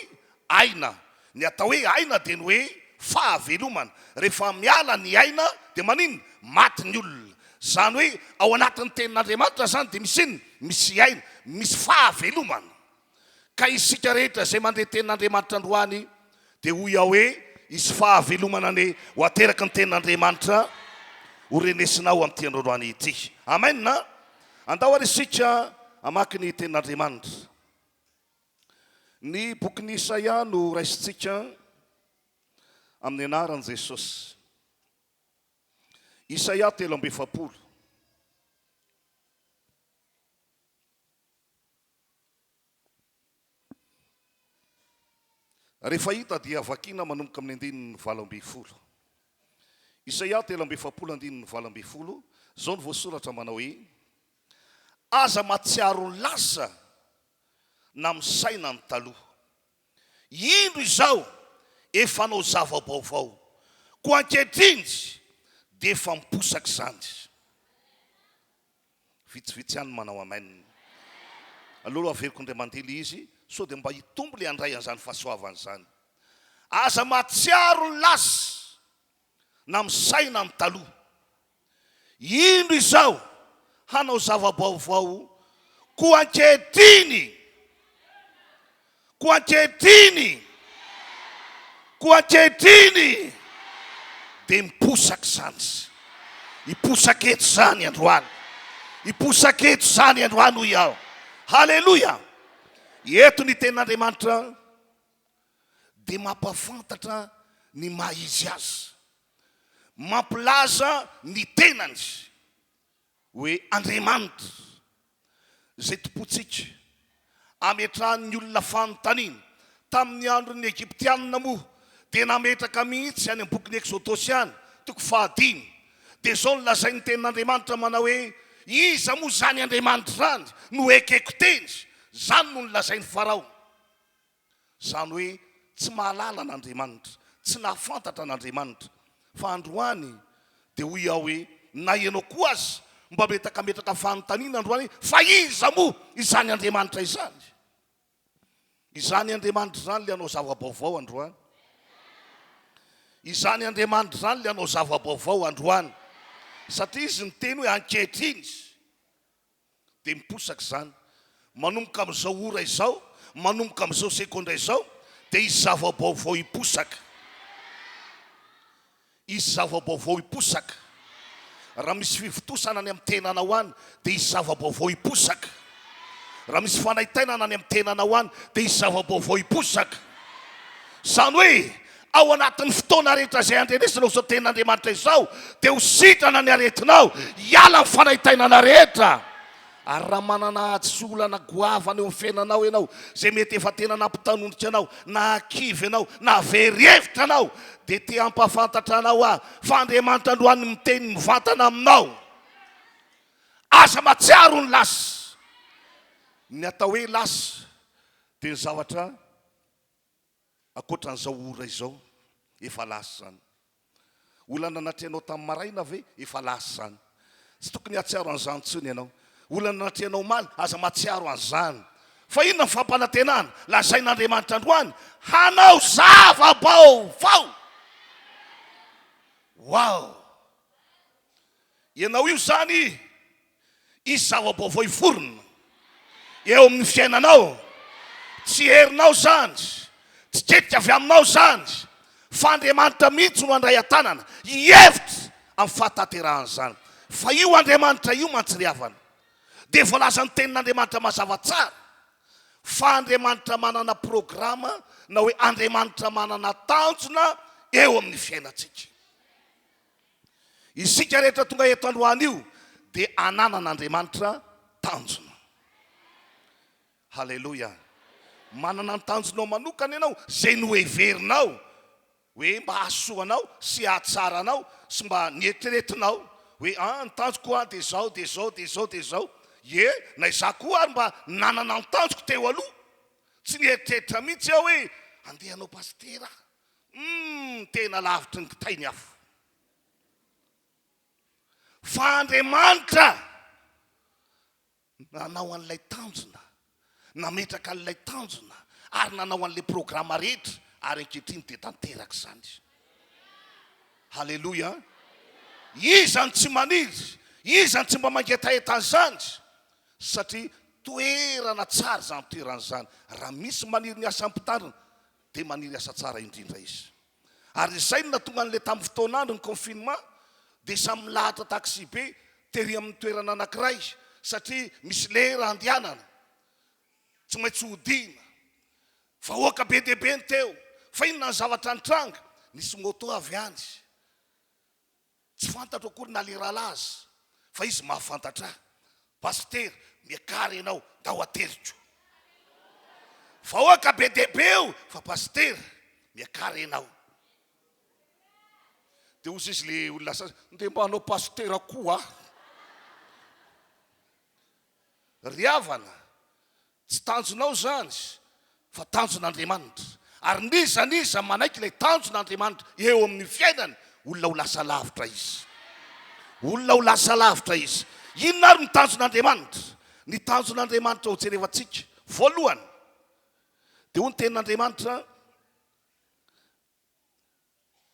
aina. Ny atao hoe aina dia ny hoe fahavelomana. Rehefa miala ny aina dia maninona? Maty ny olona. Izany hoe ao anatin'ny tenin'Andriamanitra izany dia misy inona? Misy aina, misy fahavelomana. Ka isika rehetra izay mandre tenin'Andriamanitra androany dia hoy aho hoe hisy fahavelomana anie ho ateraky ny tenin'Andriamanitra ho renesinao amin'ity androany ity. Amen a! Andao ary isika hamaky ny tenin'Andriamanitra. Ny bokin'i Isaia no raisintsika amin'ny anaran'i Jesosy. Isaia 43. Rehefa hita dia vakiana manomboka amin'ny andininy 18. Isaia 43 andininy 18, izao no voasoratra manao hoe, Aza mahatsiaro ny lasa na misaina ny taloha. Indro izao efa hanao zava-baovao, koa ankehitriny dia efa miposaka izany. Vitsivitsy ihany manao amen. Aleo aloha averiko indray mandeha ilay izy sao dia mba hitombo ilay handray an'izany fahasoavana izany. Aza mahatsiaro ny lasa na misaina ny taloha. Indro izao hanao zava-baovao, koa ankehitriny, koa ankehitriny, koa ankehitriny dia miposaka izany. Hiposaka eto izany androany. Hiposaka eto izany androany hoy aho. Haleloia! Eto ny tenin'Andriamanitra dia mampahafantatra ny maha izy azy. Mampilaza ny tenany hoe Andriamanitra izay tompontsika. Ametrahan'ny olona fanontaniana. Tamin'ny andron'ny Egyptianina moa dia nametraka mihitsy any amin'ny bokin'ny Eksodosy any, toko fahadimy. Dia izao no lazain'ny tenin'Andriamanitra manao hoe, Iza moa izany Andriamanitra izany no ekeko teny? Izany no nolazain'i Farao. Izany hoe tsy mahalala an'Andriamanitra, tsy nahafantatra an'Andriamanitra. Fa androany dia hoy aho hoe na ianao koa aza mba metakametraka fanontaniana androany hoe fa iza moa izany Andriamanitra izany? Izany Andriamanitra izany ilay hanao zava-baovao androany. Izany Andriamanitra izany ilay hanao zava-baovao androany. Satria izy niteny hoe ankehitriny. Dia miposaka izany. Manomboka amin'izao ora izao, manomboka amin'izao segondra izao, dia hisy zava-baovao hiposaka. Hisy zava-baovao hiposaka. Raha misy fivontosana any amin'ny tenanao any, dia hisy zava-baovao hiposaka. Raha misy fanaintainana any amin'ny tenanao any, dia hisy zava-baovao hiposaka. Izany hoe, ao anatin'ny fotoana rehetra izay andrenesanao izao tenin'Andriamanitra izao, dia ho sitrana ny aretinao, hiala ny fanaintainana rehetra. Ary raha manana ady sy olana goavana eo amin'ny fiainanao ianao, izay mety efa tena nampitanondrika anao, nahakivy anao, nahavery hevitra anao, dia te hampahafantatra anao aho fa Andriamanitra androany miteny mivantana aminao. Aza mahatsiaro ny lasa. Ny atao hoe lasa dia ny zavatra Ankoatra an'izao ora izao, efa lasa izany. Olana natrehinao tamin'ny maraina ve? Efa lasa izany. Tsy tokony hahatsiaro an'izany intsony ianao. Olana natrehinao omaly, aza mahatsiaro an'izany. Fa inona ny fampanantenana lazain'Andriamanitra androany? Hanao zava-baovao! Wow! Ianao io izany Hisy zava-baovao hiforona eo amin'ny fiainanao. Tsy herinao izany, tsy tetika avy aminao izany, fa Andriamanitra mihitsy no handray an-tanana, hihevitra amin'ny fahatanterahan'izany. Fa io Andriamanitra io mantsy ry havana, dia voalazan'ny Tenin'Andriamanitra mazava tsara fa Andriamanitra manana programa na hoe Andriamanitra manana tanjona eo amin'ny fiainantsika. Isika rehetra tonga eto androany io dia ananan'Andriamanitra tanjona. Haleloia. Manana ny tanjonao manokana ianao, izay noheverinao hoe mba hahasoa anao sy hahatsara anao sy mba nieritreretinao hoe ah ny tanjoko ah dia izao dia izao dia izao dia izao. Ie, na izaho koa ary mba nanana ny tanjoko teo aloha. Tsy nieritreritra mihitsy aho hoe handeha hanao pasitera aho. Humm tena lavitry ny kitay ny afo. Fa Andriamanitra nanao an'ilay tanjona, nametraka an'ilay tanjona ary nanao an'ilay programa rehetra ary ankehitriny dia tanteraka izany. Haleloia. Iza no tsy maniry? Iza no tsy mba mangetaheta an'izany? Satria toerana tsara izany toerana izany. Raha misy maniry ny asa mpitandrina dia maniry asa tsara indrindra izy. Ary izay no nahatonga an'ilay tamin'ny fotoan'andro ny confinement dia samy milahatra taxi-be tery amin'ny toerana anankiray satria misy lera andehanana, tsy maintsy hodiana. Vahoaka be dia be ny teo. Fa inona ny zavatra nitranga? Nisy moto avy any. Tsy fantatro akory na le rahalahy aza fa izy mahafantatra ahy. Pasitera, miakara ianao, ndao ateriko. Vahoaka be dia be eo fa pasitera, miakara ianao. Dia hozy izy le olona sasany, ndeha mba hanao pasitera koa aho. Ry havana, Tsy tanjonao izany fa tanjon'Andriamanitra. Ary n'iza n'iza manaiky ilay tanjon'Andriamanitra eo amin'ny fiainany, olona ho lasa lavitra izy. Olona ho lasa lavitra izy. Inona ary ny tanjon'Andriamanitra? Ny tanjon'Andriamanitra ho jerevantsika voalohany dia hoy ny tenin'Andriamanitra,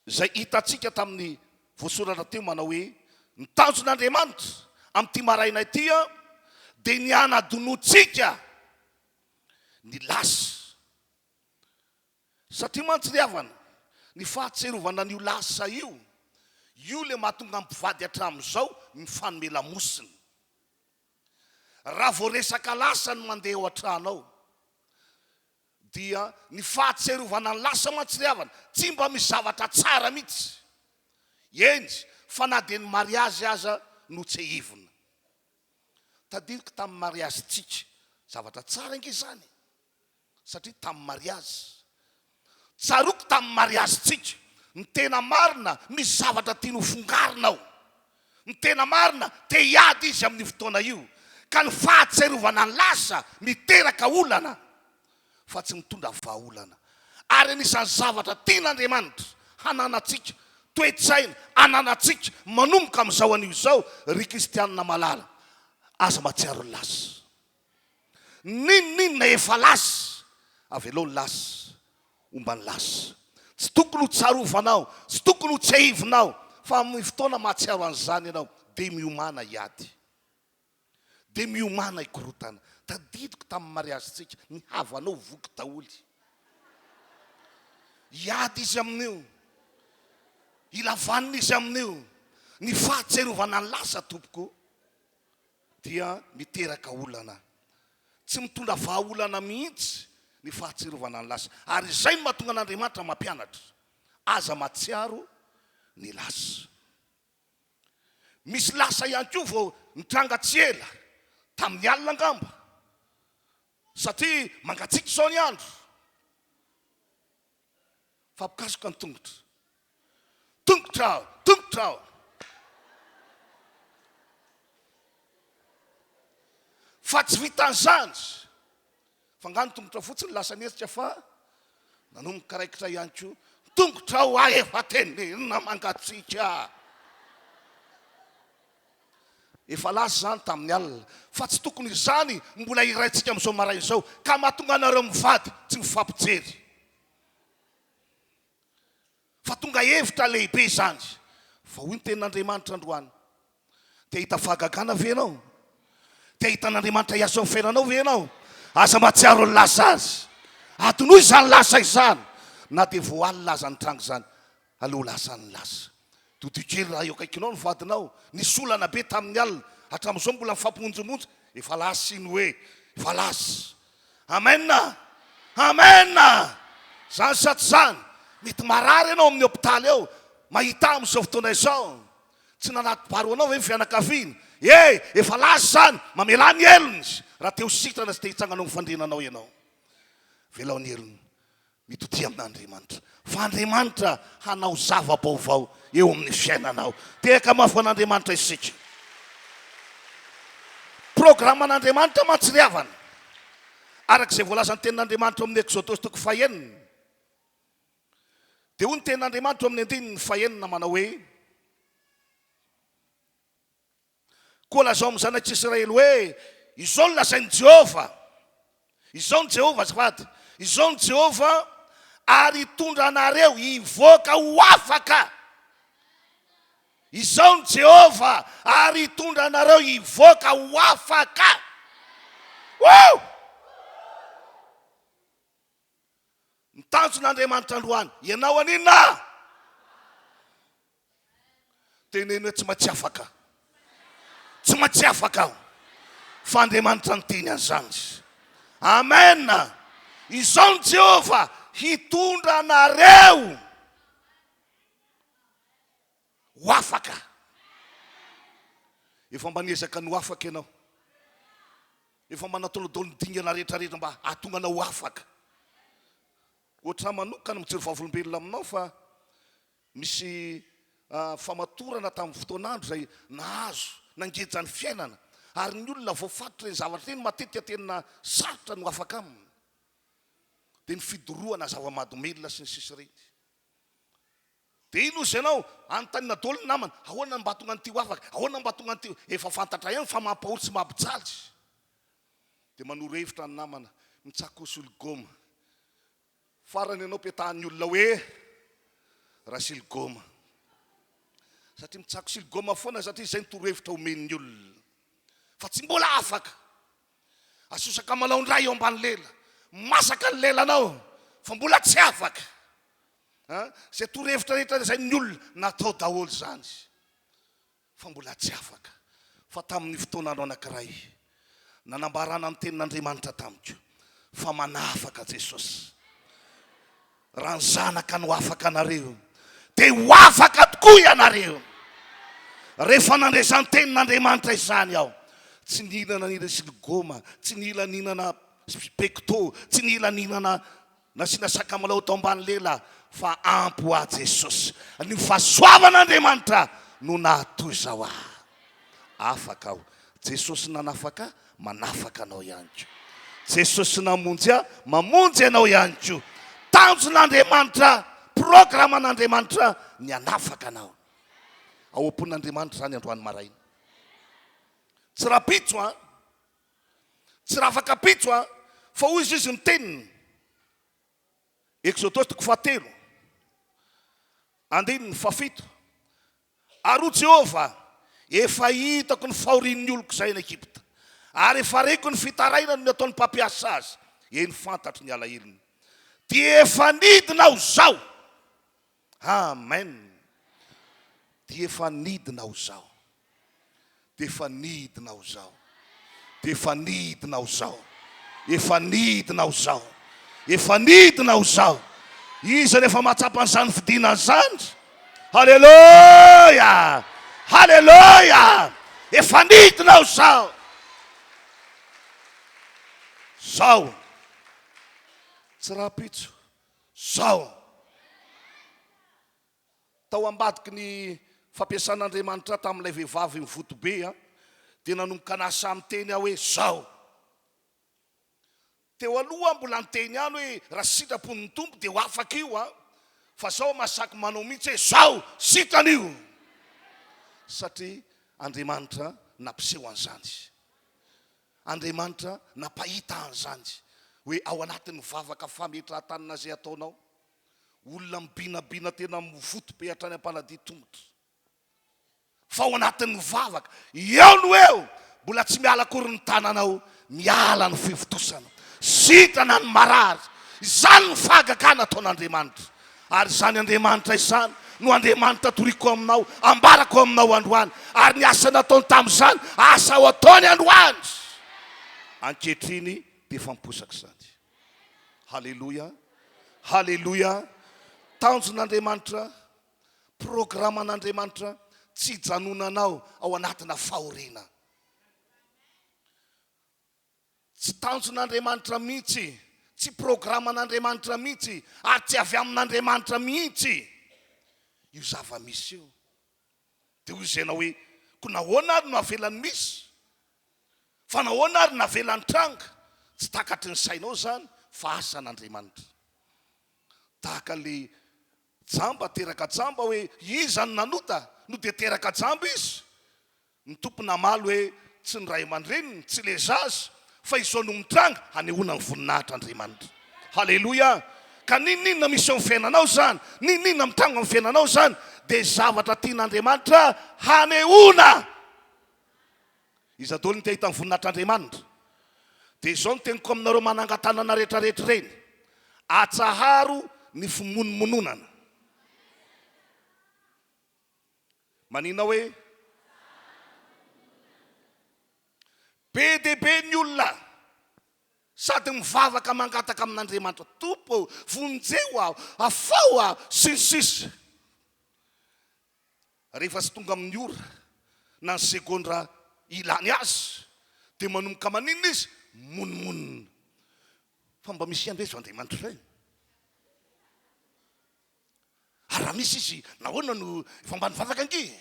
Izay hitantsika tamin'ny voasoratra teo manao hoe, Ny tanjon'Andriamanitra amin'ity maraina ity dia ny hanadinoantsika ny lasa. Satria mantsy ry havana, ny fahatsiarovana an'io lasa io, io ilay mahatonga ny mpivady hatramin'izao mifanome lamosina. Raha vao resaka lasa no mandeha ao an-trano ao, dia ny fahatsiarovana ny lasa mantsy ry havana, tsy mba misy zavatra tsara mihitsy. Eny, fa na dia ny mariazy aza no tsehivina. Tadidiko tamin'ny mariazintsika, zavatra tsara ange izany e! Satria tamin'ny mariazy. Tsaroako tamin'ny mariazintsika, ny tena marina misy zavatra tiany ho fongarina ao. Ny tena marina, te hiady izy amin'io fotoana io. Ka ny fahatsiarovana ny lasa miteraka olana fa tsy mitondra vahaolana. Ary anisan'ny zavatra tian'Andriamanitra hananantsika, toe-tsaina ananantsika manomboka amin'izao anio izao, ry kristianina malala, aza mahatsiaro ny lasa. N'inon'inona efa lasa, avelao ny lasa homba ny lasa. Tsy tokony ho tsarovanao, tsy tokony ho tsiahivinao, fa amin'ny fotoana mahatsiaro an'izany ianao, dia miomàna hiady. Dia miomàna hikorontana. Tadidiko tamin'ny mariazintsika, ny havanao voky daholo. Hiady izy amin'io. Hila vanona izy amin'io. Ny fahatsiarovana ny lasa, tompoko. dia miteraka olana. Tsy mitondra vahaolana mihitsy ny fahatsiarovana ny lasa. Ary izay no mahatonga an'Andriamanitra mampianatra, aza mahatsiaro ny lasa. Misy lasa ihany koa vao nitranga tsy ela, tamin'ny alina angamba, satria mangatsiaka izao ny andro. Fampikasoka ny tongotra. Tongotra aho, tongotra aho. Fa tsy vitan'izany. Fa angaha ny tongotra fotsiny lasa nihetsika fa nanomboka raikitra ihany koa. Tongotra aho aho efa tenenina mangatsiaka. Efa lasa izany tamin'ny alina. Fa tsy tokony izany mbola hiraintsika amin'izao maraina izao ka mahatonga anareo mivady tsy mifampijery. Fa tonga hevitra lehibe izany. Fa hoy ny tenin'Andriamanitra androany, Te hahita fahagagana ve ianao? Te hahita an'Andriamanitra hiasa eo amin'ny fiainanao ve ianao? Aza mahatsiaro ny lasa azy. Adinoy izany lasa izany. Na dia vao alina aza nitranga izany, aleo lasa ny lasa. Dodio kely raha eo akaikinao ny vadinao. Nisy olana be tamin'ny alina. Hatramin'izao mbola mifampimonjimonjy. Efa lasa iny hoe. Efa lasa. Amen! Amen! Zany sa tsy zany? Mety marary ianao amin'ny hopitaly ao, mahita amin'izao fotoana izao. Tsy nanaty-bary ho anao ve ny fianakaviana? E! Efa lasa izany, mamelà ny helony. Raha te ho sitrana sy te hitsangana ao amin'ny fandriananao ianao, velao ny helony. Mitodia amin'Andriamanitra, fa Andriamanitra hanao zava-baovao eo amin'ny fiainanao. Tehaka mafy ho an'Andriamanitra isika. Programan'Andriamanitra mantsy ry havana, araka izay voalazan'ny tenin'Andriamanitra ao amin'ny Eksodosy toko fahenina. Dia hoy ny tenin'Andriamanitra ao amin'ny andininy fahenina manao hoe, Koa lazao amin'ny zanak'Israely hoe, 'Izao no lazain'i Jehovah, Izao no Jehovah, azafady, izao no Jehovah, ary hitondra anareo hivoaka ho afaka. Izao no Jehovah, ary hitondra anareo hivoaka ho afaka. Woo! Ny tanjon'Andriamanitra androany, ianao aninona? Teneno hoe tsy maintsy afaka. Tsy maintsy afaka aho. Fa Andriamanitra niteny an'izany. Amen. Izao ny Jehovah hitondra anareo ho afaka. Efa mba niezaka ny ho afaka ianao. Efa mba nataonao daholo ny dingana rehetra rehetra mba hahatonga anao ho afaka. Ohatr'ahy manokana mijoro vavolombelona aminao fa Misy famatorana tamin'ny fotoan'andro izay nahazo nangeja ny fiainana, ary ny olona voafatotry ireny zavatra ireny matetika tena sarotra ny ho afaka aminy, dia ny fidorohana zava-mahadomelina sy ny sisa ireny. Dia iny ozy ianao, anontaniana daholo ny namana, ahoana no mba hahatonga an'ity ho afaka, ahoana no mba hahatonga an'ity, efa fantatra ihany fa mampahory sy mampijaly. Dia manoro hevitra ny namana, mitsako soligoma, Farany ianao petahan'ny olona hoe Rasilgoma. Satria mitsako siligoma foana satria izay ny torohevitra omen'ny olona. Fa tsy mbola afaka. Asio sakamalao indray eo ambany lela. Masaka ny lelanao fa mbola tsy afaka. An, izay torohevitra rehetra lazain'ny olona, natao daholo izany. Fa mbola tsy afaka. Fa tamin'ny fotoan'andro anankiray, nanambarana ny tenin'Andriamanitra tamiko fa manafaka Jesosy. Raha ny Zanaka no afaka anareo, dia ho afaka tokoa ianareo. Rehefa nandre izany tenin'Andriamanitra izany aho, tsy nihinana ny resilgoma, tsy nila nihinana pecto, tsy nila nihinana nasiana sakamalao tao ambany lela, fa ampy ho ahy Jesosy. Ny fahasoavan'Andriamanitra no nahatoy izao ahy. Afaka aho. Jesosy nanafaka ahy, manafaka anao ihany koa. Jesosy namonjy ahy, mamonjy anao ihany koa. Tanjon'Andriamanitra, programan'Andriamanitra ny hanafaka anao. Ao am-pon'Andriamanitra izany androany maraina. Tsy rahampitso an! Tsy rahafakampitso an! Fa hoy izy ny teniny. Eksodosy toko fahatelo, andininy fahafito, Ary hoy Jehovah, Efa hitako ny fahorian'ny oloko izay any Egypta, ary efa reko ny fitarainany ny ataon'ny mpampiasa azy, eny, fantatro ny alahelony. Dia efa nidina aho izao. Amen. Dia efa nidina aho izao. Dia efa nidina aho izao. Dia efa nidina aho izao. Efa nidina aho izao. Efa nidina aho izao. Iza no efa mahatsapa an'izany fidinana izany? Haleloia! Haleloia! Efa nidina aho izao. Zao. Tsy rahampitso. Zao. Tao ambadiky ny fampiasan'Andriamanitra ahy tamin'ilay vehivavy mivoto be dia nanomboka nahasahy niteny aho hoe, Zao! Teo aloha aho mbola niteny ihany hoe, Raha sitrapon'ny Tompo dia ho afaka io an! Fa zao aho mahasaky manao mihitsy hoe, Zao! Sitrana io! Satria Andriamanitra nampiseho an'izany. Andriamanitra nampahita an'izany hoe ao anatin'ny vavaka fametrahan-tanana izay ataonao, Olona mibinabina tena mivoto be hatrany am-paladia tongotra. Fa ao anatin'ny vavaka, eo no eo, mbola tsy miala akory ny tananao, miala ny fivontosana. Sitrana ny marary. Izany ny fahagagana ataon'Andriamanitra. Ary izany Andriamanitra izany no Andriamanitra toriko aminao, ambarako aminao androany. Ary ny asa nataony tamin'izany, asa ho ataony androany. Ankehitriny dia efa miposaka izany. Haleloia! Haleloia! Tanjon'Andriamanitra, programan'Andriamanitra tsy hijanonanao ao anatina fahoriana. Tsy tanjon'Andriamanitra mihitsy, tsy programan'Andriamanitra mihitsy, ary tsy avy amin'Andriamanitra mihitsy io zava-misy io. Dia hoy izy ianao hoe, koa nahoana ary no avelany misy? Fa nahoana ary navela nitranga? Tsy takatry ny sainao izany fa asan'Andriamanitra. Tahaka ilay jamba teraka jamba hoe iza no nanota no dia teraka jamba izy? Ny Tompo namaly hoe tsy ny ray aman-dreniny, tsy ilay zaza, fa izao no mitranga hanehoana ny voninahitr'Andriamanitra. Haleloia! Ka n'inon'inona misy eo amin'ny fiainanao izany, n'inon'inona mitranga amin'ny fiainanao izany, dia zavatra tian'Andriamanitra hanehoana. Iza daholo no te hahita ny voninahitr'Andriamanitra? Dia izao no teniko aminareo manangan-tanana rehetrarehetra ireny, atsaharo ny fimonomononana. Manina hoe? Be dia be ny olona sady mivavaka mangataka amin'Andriamanitra, Tompo ô, vonjeo aho, afaho aho, sy ny sisa. Rehefa tsy tonga amin'ny ora na ny segondra ilany azy dia manomboka maninona izy? Mimonomonona. Fa mba misy ihany ve izao Andriamanitra izay? Ary raha misy izy, nahoana no efa mba nivavaka ange e?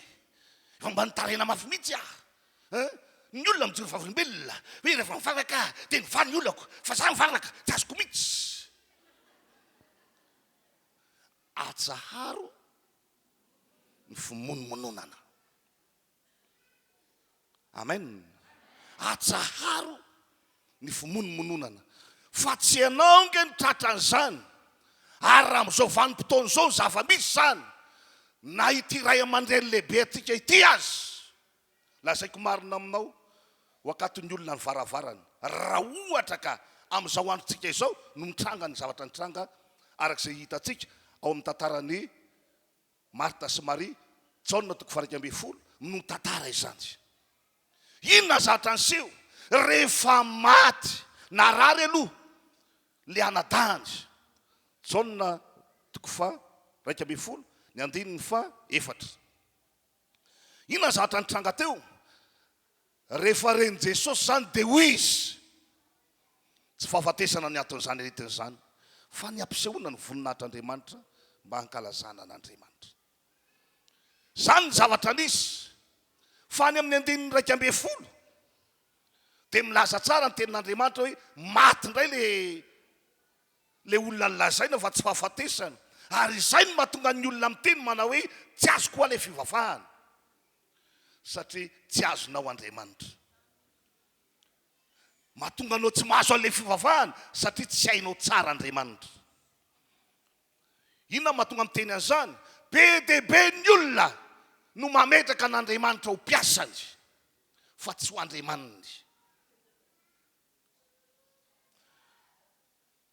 Efa mba nitaraina mafy mihitsy aho. Hein? Ny olona mijoro vavolombelona hoe rehefa mivavaka aho dia mivaha ny olako, fa za mivavaka tsy azoko mihitsy. Atsaharo ny fimonomononana. Amen. Atsaharo ny fimonomononana fa tsy ianao nge no tratran'izany ary raha amin'izao vanim-potoana izao ny zava-misy izany. Na ity ray aman-dreny lehibe antsika ity aza, lazaiko marina aminao, ho akaton'ny olona ny varavarany, raha ohatra ka amin'izao androntsika izao no mitranga ny zavatra nitranga araka izay hitantsika ao amin'ny tantaran'i Marta sy Maria, Jaona toko faha-11 no mitantara izany. Inona zavatra niseho? Rehefa maty, narary aloha ilay anadahiny. Jaona toko faha-11, ny andininy faha-efatra. Inona zavatra nitranga teo? Rehefa ren'i Jesosy izany dia hoy Izy, Tsy fahafatesana ny anton'izany aretina izany, fa ny hampisehoana ny voninahitr'Andriamanitra mba hankalazana an'Andriamanitra. Izany ny zavatra nisy. Fa any amin'ny andininy 11 dia milaza tsara ny tenin'Andriamanitra hoe maty indray le le olona nolazaina fa tsy fahafatesana. Ary izay no mahatonga ny olona miteny manao hoe tsy azoko hoa le fivavahana. Satria tsy azonao Andriamanitra. Mahatonga anao tsy mahazo an'ilay fivavahana satria tsy hainao tsara Andriamanitra. Inona no mahatonga miteny an'izany? Be dia be ny olona no mametraka an'Andriamanitra ho mpiasany fa tsy ho Andriamaniny.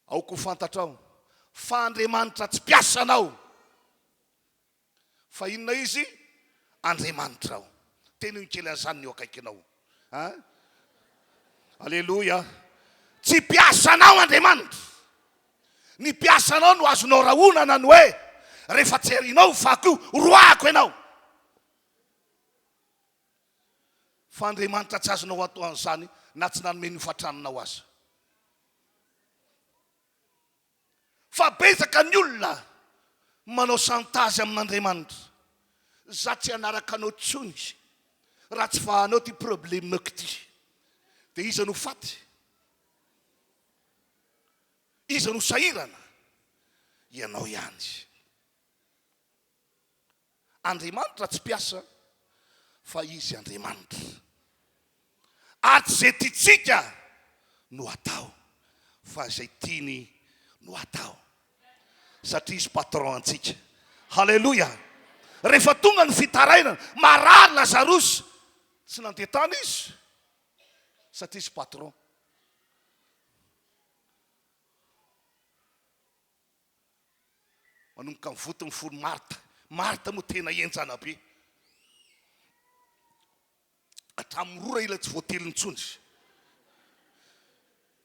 Aoka ho fantatrao fa Andriamanitra tsy mpiasanao. Fa inona izy? Andriamanitrao. Teneno kely an'izany ny eo akaikinao. An? Aleloia. Tsy mpiasanao Andriamanitra. Ny mpiasanao no azonao rahonana ny hoe, rehefa tsy arinao ny fako io, roahako ianao. Fa Andriamanitra tsy azonao atao an'izany na tsy nanome ny hofan-tranonao aza. Fa betsaka ny olona manao chantage amin'Andriamanitra. Za tsy hanaraka anao tsony raha tsy vahanao ty problème-ko ty. Dia iza no faty? Iza no sahirana? Ianao ihany. Andriamanitra tsy mpiasa fa Izy Andriamanitra. Ary tsy izay tiantsika no atao fa izay tiany no atao. Satria Izy patron antsika. Haleloia! Rehefa tonga ny fitarainana, marary Lazarosy, tsy nandeha tany izy satria izy patron. Manomboka mivoto ny fon'i Marta. Marta moa tena henjana be. Hatramin'ny rora ila tsy voateliny intsony.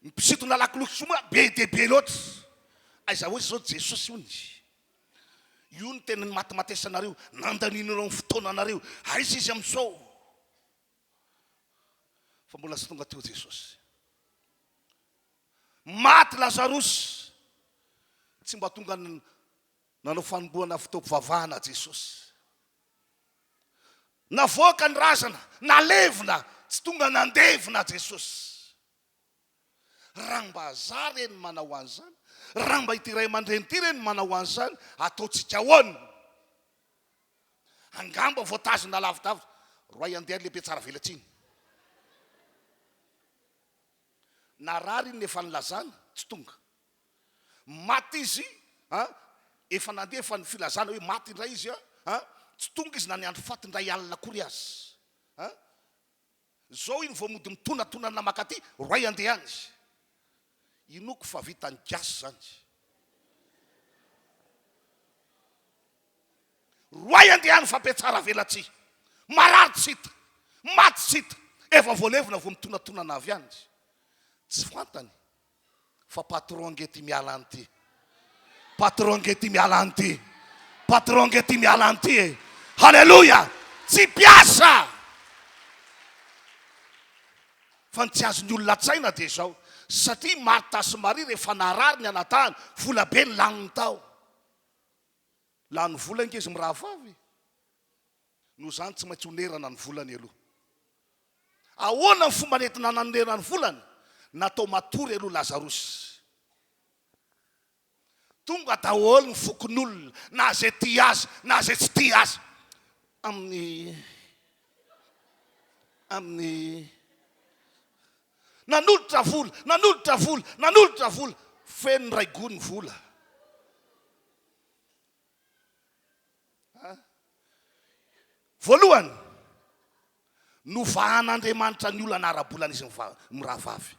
Ny mpisintona lakolosy moa be dia be loatra. Aiza ho aiza izao Jesosy hono. Io no tena nimatimatesanareo, nandanianareo ny fotoananareo. Aiza izy amin'izao? Fa mbola tsy tonga teo Jesosy. Maty Lazarosy. Tsy mba tonga nanao fanombohana fotoam-pivavahana Jesosy. Navoaka ny razana, nalevina, tsy tonga nandevina Jesosy. Raha mba za re ny manao an'izany, raha mba ity ray aman-dreny ity re ny manao an'izany, ataontsika ahoana? Angamba voatazona lavidavitra. Roay andeha lehibe tsara velatsiny. Narary iny efa nilazana, tsy tonga. Maty izy an, efa nandeha efa ny filazana hoe maty indray izy an, tsy tonga izy na niandry faty indray alina akory aza an. Zao iny vao mody mitonatonana makaty, roay andeha any. Inoako fa vitan'ny gasy zany. Roay andeha any fampiatsara velatsihy. Marary tsy hita, maty tsy hita, efa voalevina vao mitonatonana avy any. Tsy fantany fa patron ange ty miala any ty. Patron ange ty miala any ty. Patron ange ty miala any ty e. Haleloia! Tsy mpiasa! Fa ny tsy azon'ny olona an-tsaina dia izao, satria Marta sy Maria rehefa narary ny anadahiny, vola be ny laniny tao. Lany vola ange izy mirahavavy e! Noho izany tsy maintsy onerana ny volany aloha. Ahoana ny fomba nentina nanonerana ny volany? Natao matory aloha Lazarosy. Tonga daholo ny fokonolona, na izay tia azy na izay tsy tia azy. Amin'ny amin'ny Nanolotra vola, nanolotra vola, nanolotra vola. Feno iray gony ny vola. Voalohany, novahan'Andriamanitra ny olana ara-bolan'izy mirahavavy.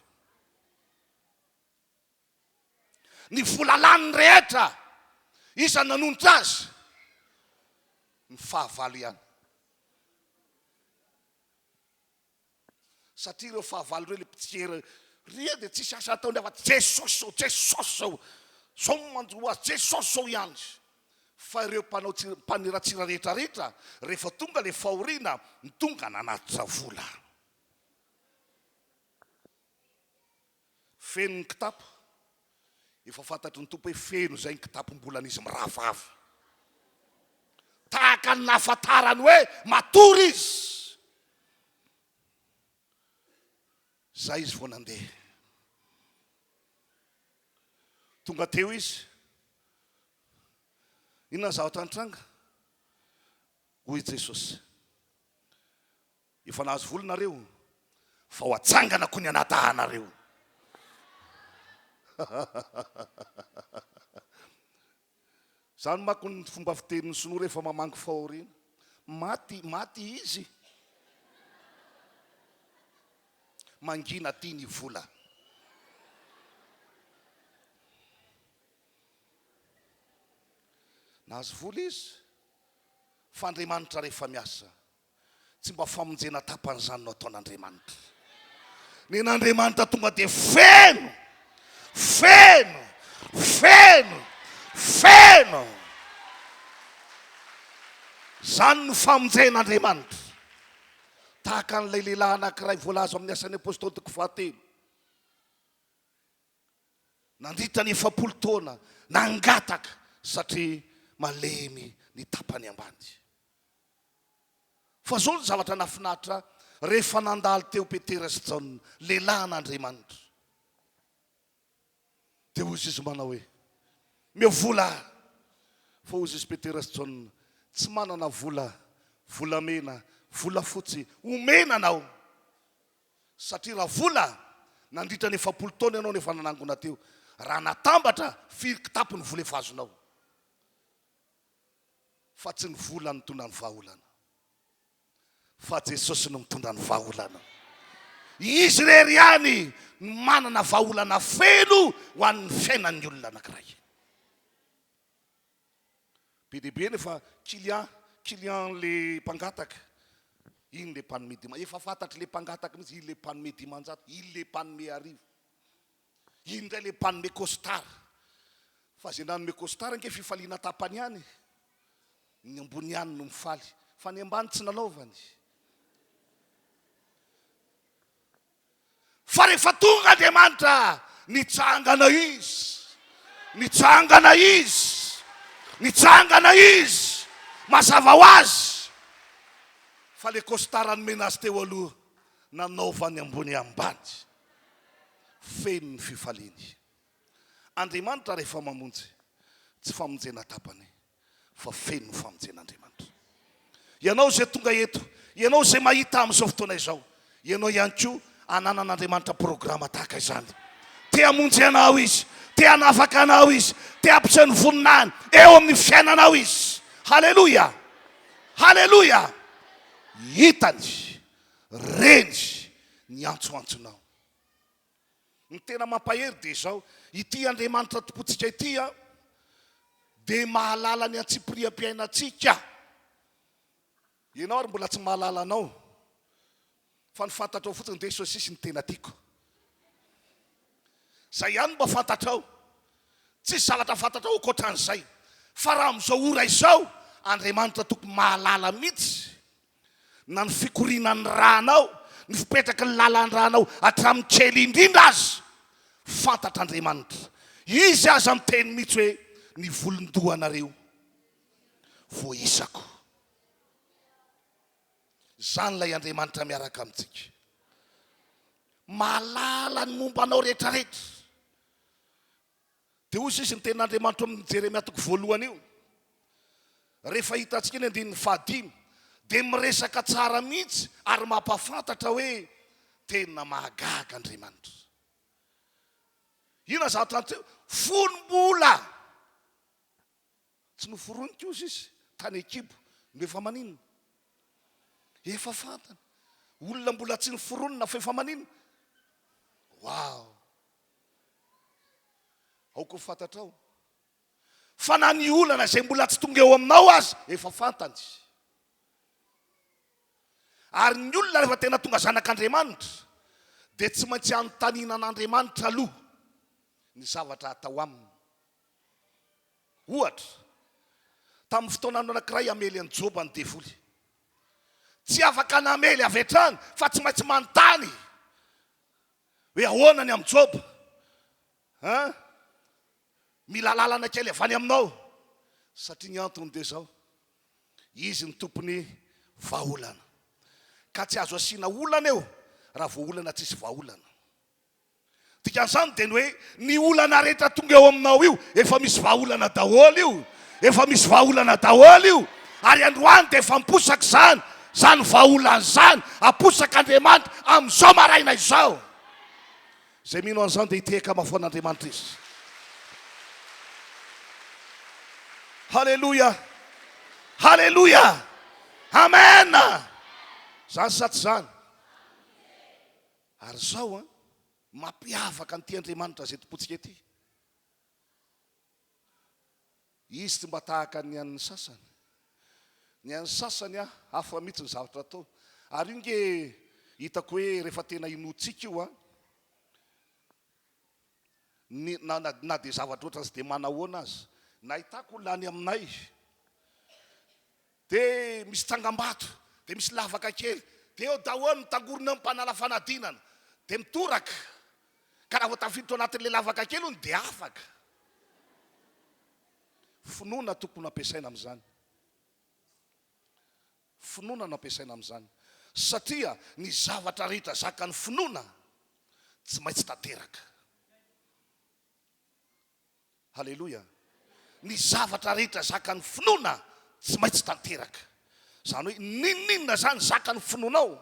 Ny vola laniny rehetra, iza no nanonitra azy? Ny fahavalo ihany. Satria ireo fahavalo ireo, ilay mpitsikera ireo dia tsisy asa ataony afa-tsy Jesosy zao, Jesosy zao, zao no manjo azy, Jesosy zao ihany. Fa ireo mpanao tsira, mpaniratsira rehetra rehetra, rehefa tonga ilay fahoriana, ny tonga nanatitra vola. Feno ny kitapo. Efa fantatry ny Tompo hoe feno izay ny kitapom-bolan'izy mirahavavy. Tahaka ny nahafantarany hoe matory izy. Izay izy vao nandeha. Tonga teo izy. Inona ny zavatra nitranga? Hoy i Jesosy. Efa nahazo vola nareo fa ho atsangana koa ny anadahanareo. Zany manko ny fomba fitenin'ny sinoa rehefa mamangy fahoriana. Maty, maty izy. Mangina aty ny vola. Nahazo vola izy fa Andriamanitra rehefa miasa Tsy mba famonjena tapany izany no ataon'Andriamanitra. Nen'Andriamanitra tonga dia feno, feno, feno, feno. Izany no famonjen'Andriamanitra. Tahaka an'ilay lehilahy anankiray voalaza amin'ny Asan'ny Apostoly toko fahatelo. Nandritra ny 40 taona nangataka satria malemy ny tapany ambany. Fa zao ny zavatra nahafinaritra ahy, rehefa nandalo teo Petera sy Jaona, lehilahin'Andriamanitra, dia hoy izy manao hoe, Omeo vola ahy. Fa hoy izy Petera sy Jaona, Tsy manana vola, volamena, volafotsy, omena anao. Satria raha vola, nandritra ny 40 taona ianao no efa nanangona teo, raha natambatra, firy kitapo ny vola efa azonao? Fa tsy ny vola no mitondra ny vahaolana, fa Jesosy no mitondra ny vahaolana. Izy irery ihany no manana vahaolana feno ho an'ny fiainan'ny olona anankiray. Be dia be nefa client, client le mpangataka, iny le mpanome dima, efa fantatry le mpangataka mihitsy, iny le mpanome 500, iny le mpanome 1000. Iny indray le mpanome costard. Fa ze nanome costard ange fifaliana tapany ihany e. Ny ambony ihany no mifaly. Fa ny ambany tsy nanaovany. Fa rehefa tonga Andriamanitra, nitsangana Izy. Nitsangana Izy. Nitsangana Izy. Mazava ho azy. Fa le costard nomena azy teo aloha, nanaovany ambony ambany. Feno ny fifaliany. Andriamanitra rehefa mamonjy, tsy famonjena tapany fa feno ny famonjen'Andriamanitra. Ianao izay tonga eto, ianao izay mahita amin'izao fotoana izao, ianao ihany koa ananan'Andriamanitra programa tahaka izany. Te hamonjy anao Izy, te hanafaka anao Izy, te hampiseho ny voninahiny eo amin'ny fiainanao Izy. Haleloia! Haleloia! Hitany, reny ny antsoantsonao. Ny tena mampahery dia izao, ity Andriamanitra tompontsika ity an, dia mahalala ny antsipiriam-piainantsika. Ianao ary mbola tsy mahalala anao, fa ny fantatrao fotsiny dia sosisy ny tena tiako. Izay ihany no mba fantatrao. Tsisy zavatra fantatrao ankoatran'izay. Fa raha amin'izao ora izao, Andriamanitra Tompo mahalala mihitsy na ny fikorianan'ny rànao, ny fipetraky ny lalan-drànao hatramin'ny kely indrindra aza, fantatr'Andriamanitra. Izy aza miteny mihitsy hoe, ny volon-dohanareo voaisako. Izany ilay Andriamanitra miaraka amintsika. Mahalala ny momba anao rehetrarehetra. Dia hoy sisa ny tenin'Andriamanitra ao amin'ny Jeremia toko voalohany io, rehefa hitantsika ny andininy fahadimy, dia miresaka tsara mihitsy ary mampahafantatra hoe tena mahagaga Andriamanitra. Inona zavatra antsika? Fony mbola tsy noforoniko hoy izy tany an-kibo no efa maninona? Efa fantany. Olona mbola tsy noforonina fa efa maninona? Wow! Aoka ho fantatrao fa na ny olana izay mbola tsy tonga eo aminao aza efa fantany. Ary ny olona rehefa tena tonga zanak'Andriamanitra dia tsy maintsy anontaniana an'Andriamanitra aloha ny zavatra atao aminy. Ohatra, tamin'ny fotoana anankiray hamely an'i Joba ny devoly. Tsy afaka namely avy hatrany fa tsy maintsy manontany hoe ahoana ny amin'i Joba? Hein? Mila lalana kely avy any aminao. Satria ny antony dia izao, izy ny tompon'ny vahaolana. Ka tsy azo asiana olana eo raha vao olana tsisy vahaolana. Dikan'izany dia ny hoe ny olana rehetra tonga eo aminao io efa misy vahaolana daholo io, efa misy vahaolana daholo io, ary androany dia efa miposaka izany, izany vahaolana izany, aposak'Andriamanitra amin'izao maraina izao. Izay mino an'izany dia hitehaka mafy ho an'Andriamanitra izy. Haleloia! Haleloia! Amen! Izany sa tsy izany? Ary izao an, mampiavaka an'ity Andriamanitra izay tompontsika ity. Izy tsy mba tahaka ny an'ny sasany. Ny an'ny sasany an, hafa mihitsy ny zavatra atao. Ary io nge hitako hoe rehefa tena inoantsika io an, ny, na, na, na dia zavatra ohatran'ny tsy dia manahoana aza. Nahitako olona any aminay, Dia misy tsangambato, dia misy lavaka kely, dia eo daholo mitangorona eo ny mpanala fanadinana, dia mitoraka, ka raha vao tafiditra ao anatin'ilay lavaka kely hono dia afaka. Finoana tokony ampiasaina amin'izany. Finoana no ampiasaina amin'izany. Satria ny zavatra rehetra zakan'ny finoana tsy maintsy tanteraka. Haleloia! Ny zavatra rehetra zakan'ny finoana tsy maintsy tanteraka. Izany hoe n'inon'inona izany zakan'ny finoanao,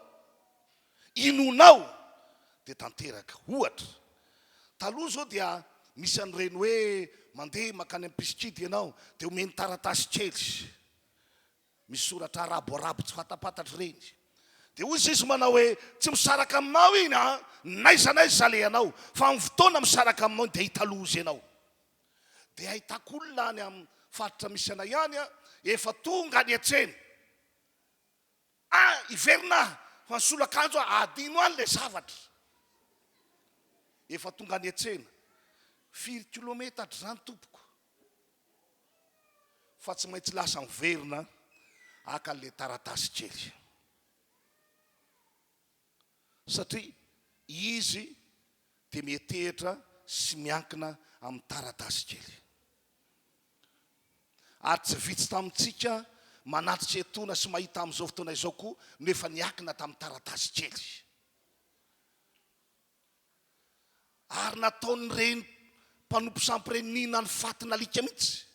inoanao dia tanteraka. Ohatra, taloha izao dia misy an'ireny hoe mandeha mankany amin'ny mpisikidy ianao dia omeny taratasy kely. Misy soratra arabo arabo tsy fantapantatra ireny. Dia hoy izy manao hoe, tsy misaraka aminao iny an, n'aiza n'aiza alehanao, fa amin'ny fotoana misaraka aminao iny dia hita loza ianao. Dia ahitako olona any amin'ny faritra misy anay any an, efa tonga any an-tsena. Ah, hiverina aho, fa nisolo akanjo aho, adino any ilay zavatra. Efa tonga any an-tsena. Firy kilometatra izany tompoko? Fa tsy maintsy lasa miverina haka an'ilay taratasy kely. Satria izy dia mietehitra sy miankina amin'ny taratasy kely. Ary tsy vitsy tamintsika manatrika etoana sy mahita amin'izao fotoana izao koa no efa niankina tamin'ny taratasy kely. Ary nataon'ireny mpanompo sampy ireny nihinan'ny fatin'alika mihitsy.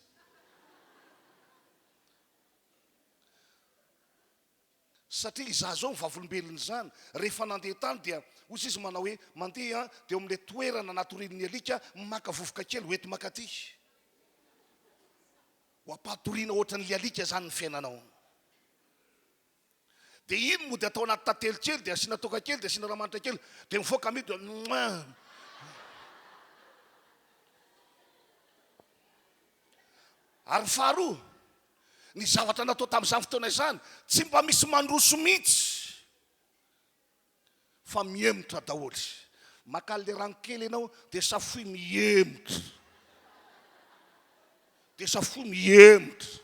Satria izaho izao no vavolombelon'izany. Rehefa nandeha tany dia hoy izy manao hoe, mandeha dia eo amin'ilay toerana natorian'ny alika, maka vovoka kely ho enti-mankaty. Ho ampatoriana ohatran'ilay alika izany ny fiainanao. Dia iny mody atao anaty tantely kely dia asiana toaka kely dia asiana ranomanitra kely dia mivoaka amidy dia mouin. Ary ny faharoa, ny zavatra natao tamin'izany fotoana izany tsy mba misy mandroso mihitsy fa mihemotra daholo. Maka an'ilay rano kely ianao dia safoy mihemotra. Dia safoy mihemotra.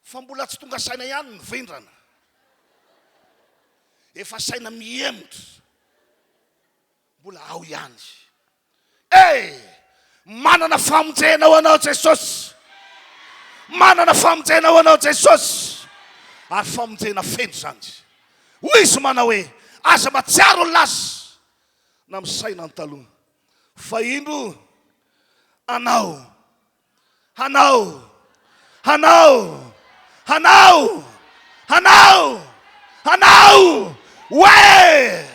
Fa mbola tsy tonga saina ihany ny vendrana. Efa saina mihemotra. Mbola ao ihany. Eh! Manana famonjena ho anao Jesosy. Manana famonjena ho anao Jesosy. Ary famonjena feno izany. Hoy izy manao hoe, aza matsiaro ny lasa na misaina ny taloha. Fa indro anao Hanao! Hanao! Hanao! Hanao! Hanao! Oe!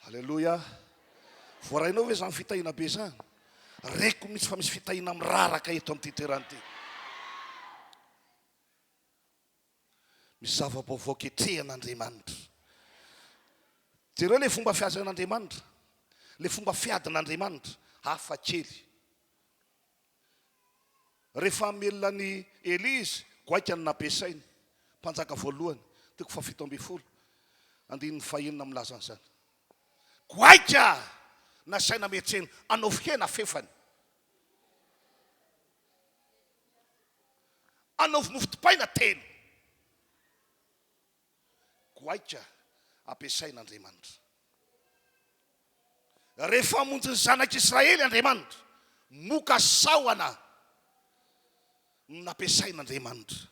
Aleloia! Voarainao ve izany fitahiana be izany? Reko mihitsy fa misy fitahiana miraraka eto amin'ity toerana ity. Misy zava-baovao ketrehan'Andriamanitra. Jereo ilay fomba fiasan'Andriamanitra, ilay fomba fiadin'Andriamanitra, hafa kely. Rehefa hamelona an'i Elia izy, goaika no nampiasainy. Mpanjaka voalohany, toko fahafito ambin'ny folo, andininy fahenina milaza an'izany. Goaika nasaina miantsena, anaovy hena fefany. Anaovy mofo dipaina telo. Goaika ampiasain'Andriamanitra. Rehefa hamonjy ny zanak'Israely Andriamanitra, moka sahona no nampiasain'Andriamanitra.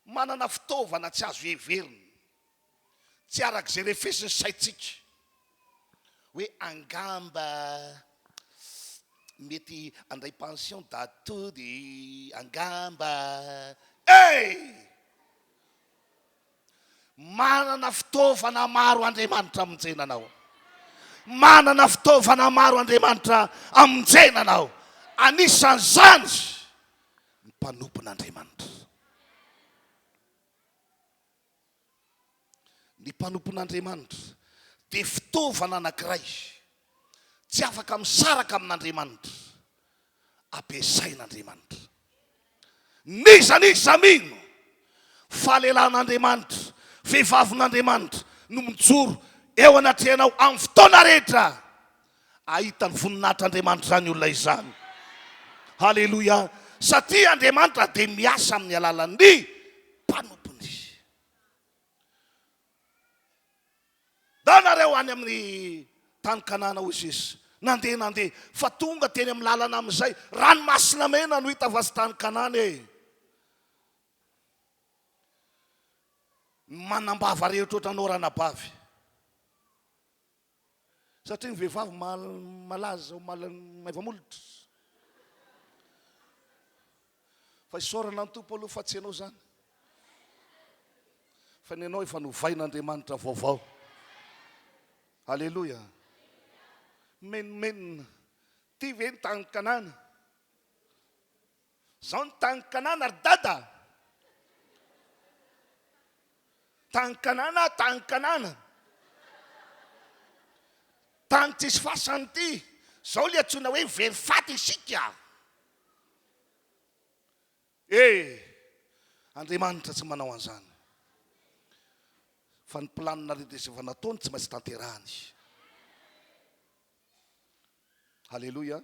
Manana fitaovana tsy azo heverina, tsy araka izay refesin'ny saintsika, hoe angamba mety handray pension dadatory, angamba eh! Manana fitaovana maro Andriamanitra hamonjena anao. Manana fitaovana maro Andriamanitra hamonjena anao. Anisan'izany ny mpanompon'Andriamanitra. Ny mpanompon'Andriamanitra dia fitaovana anankiray tsy afaka misaraka amin'Andriamanitra, ampiasain'Andriamanitra. N'iza n'iza mino fa lehilahin'Andriamanitra, vehivavin'Andriamanitra no mijoro eo anatrehanao amin'ny fotoana rehetra, hahita ny voninahitr'Andriamanitra izany olona izany. Haleloia! Satria Andriamanitra dia miasa amin'ny alalan'ny mpanompony. Ndao nareo any amin'ny tany Kanana hoy Jesosy. Nandeha nandeha fa tonga teny amin'ny lalana amin'izay ranomasina mena no hita fa tsy tany Kanana e. Ny manam-bava rehetra ohatranao ranabavy. Satria ny vehivavy malaza ho maiva-molotra. Fa isaorana ny Tompo aloha fa tsy ianao izany. Fa ny anao efa novain'Andriamanitra vaovao. Aleloia. Menomenona. Ty ve ny tany Kanana? Zao ny tany Kanana ry dada. Tany Kanana, tany Kanana. Tany tsisy fasana ity. Zao le antsoina hoe very faty isika. Eh! Andriamanitra tsy manao an'izany. Fa ny planina rehetra izay efa nataony tsy maintsy tanterahany. Aleloia.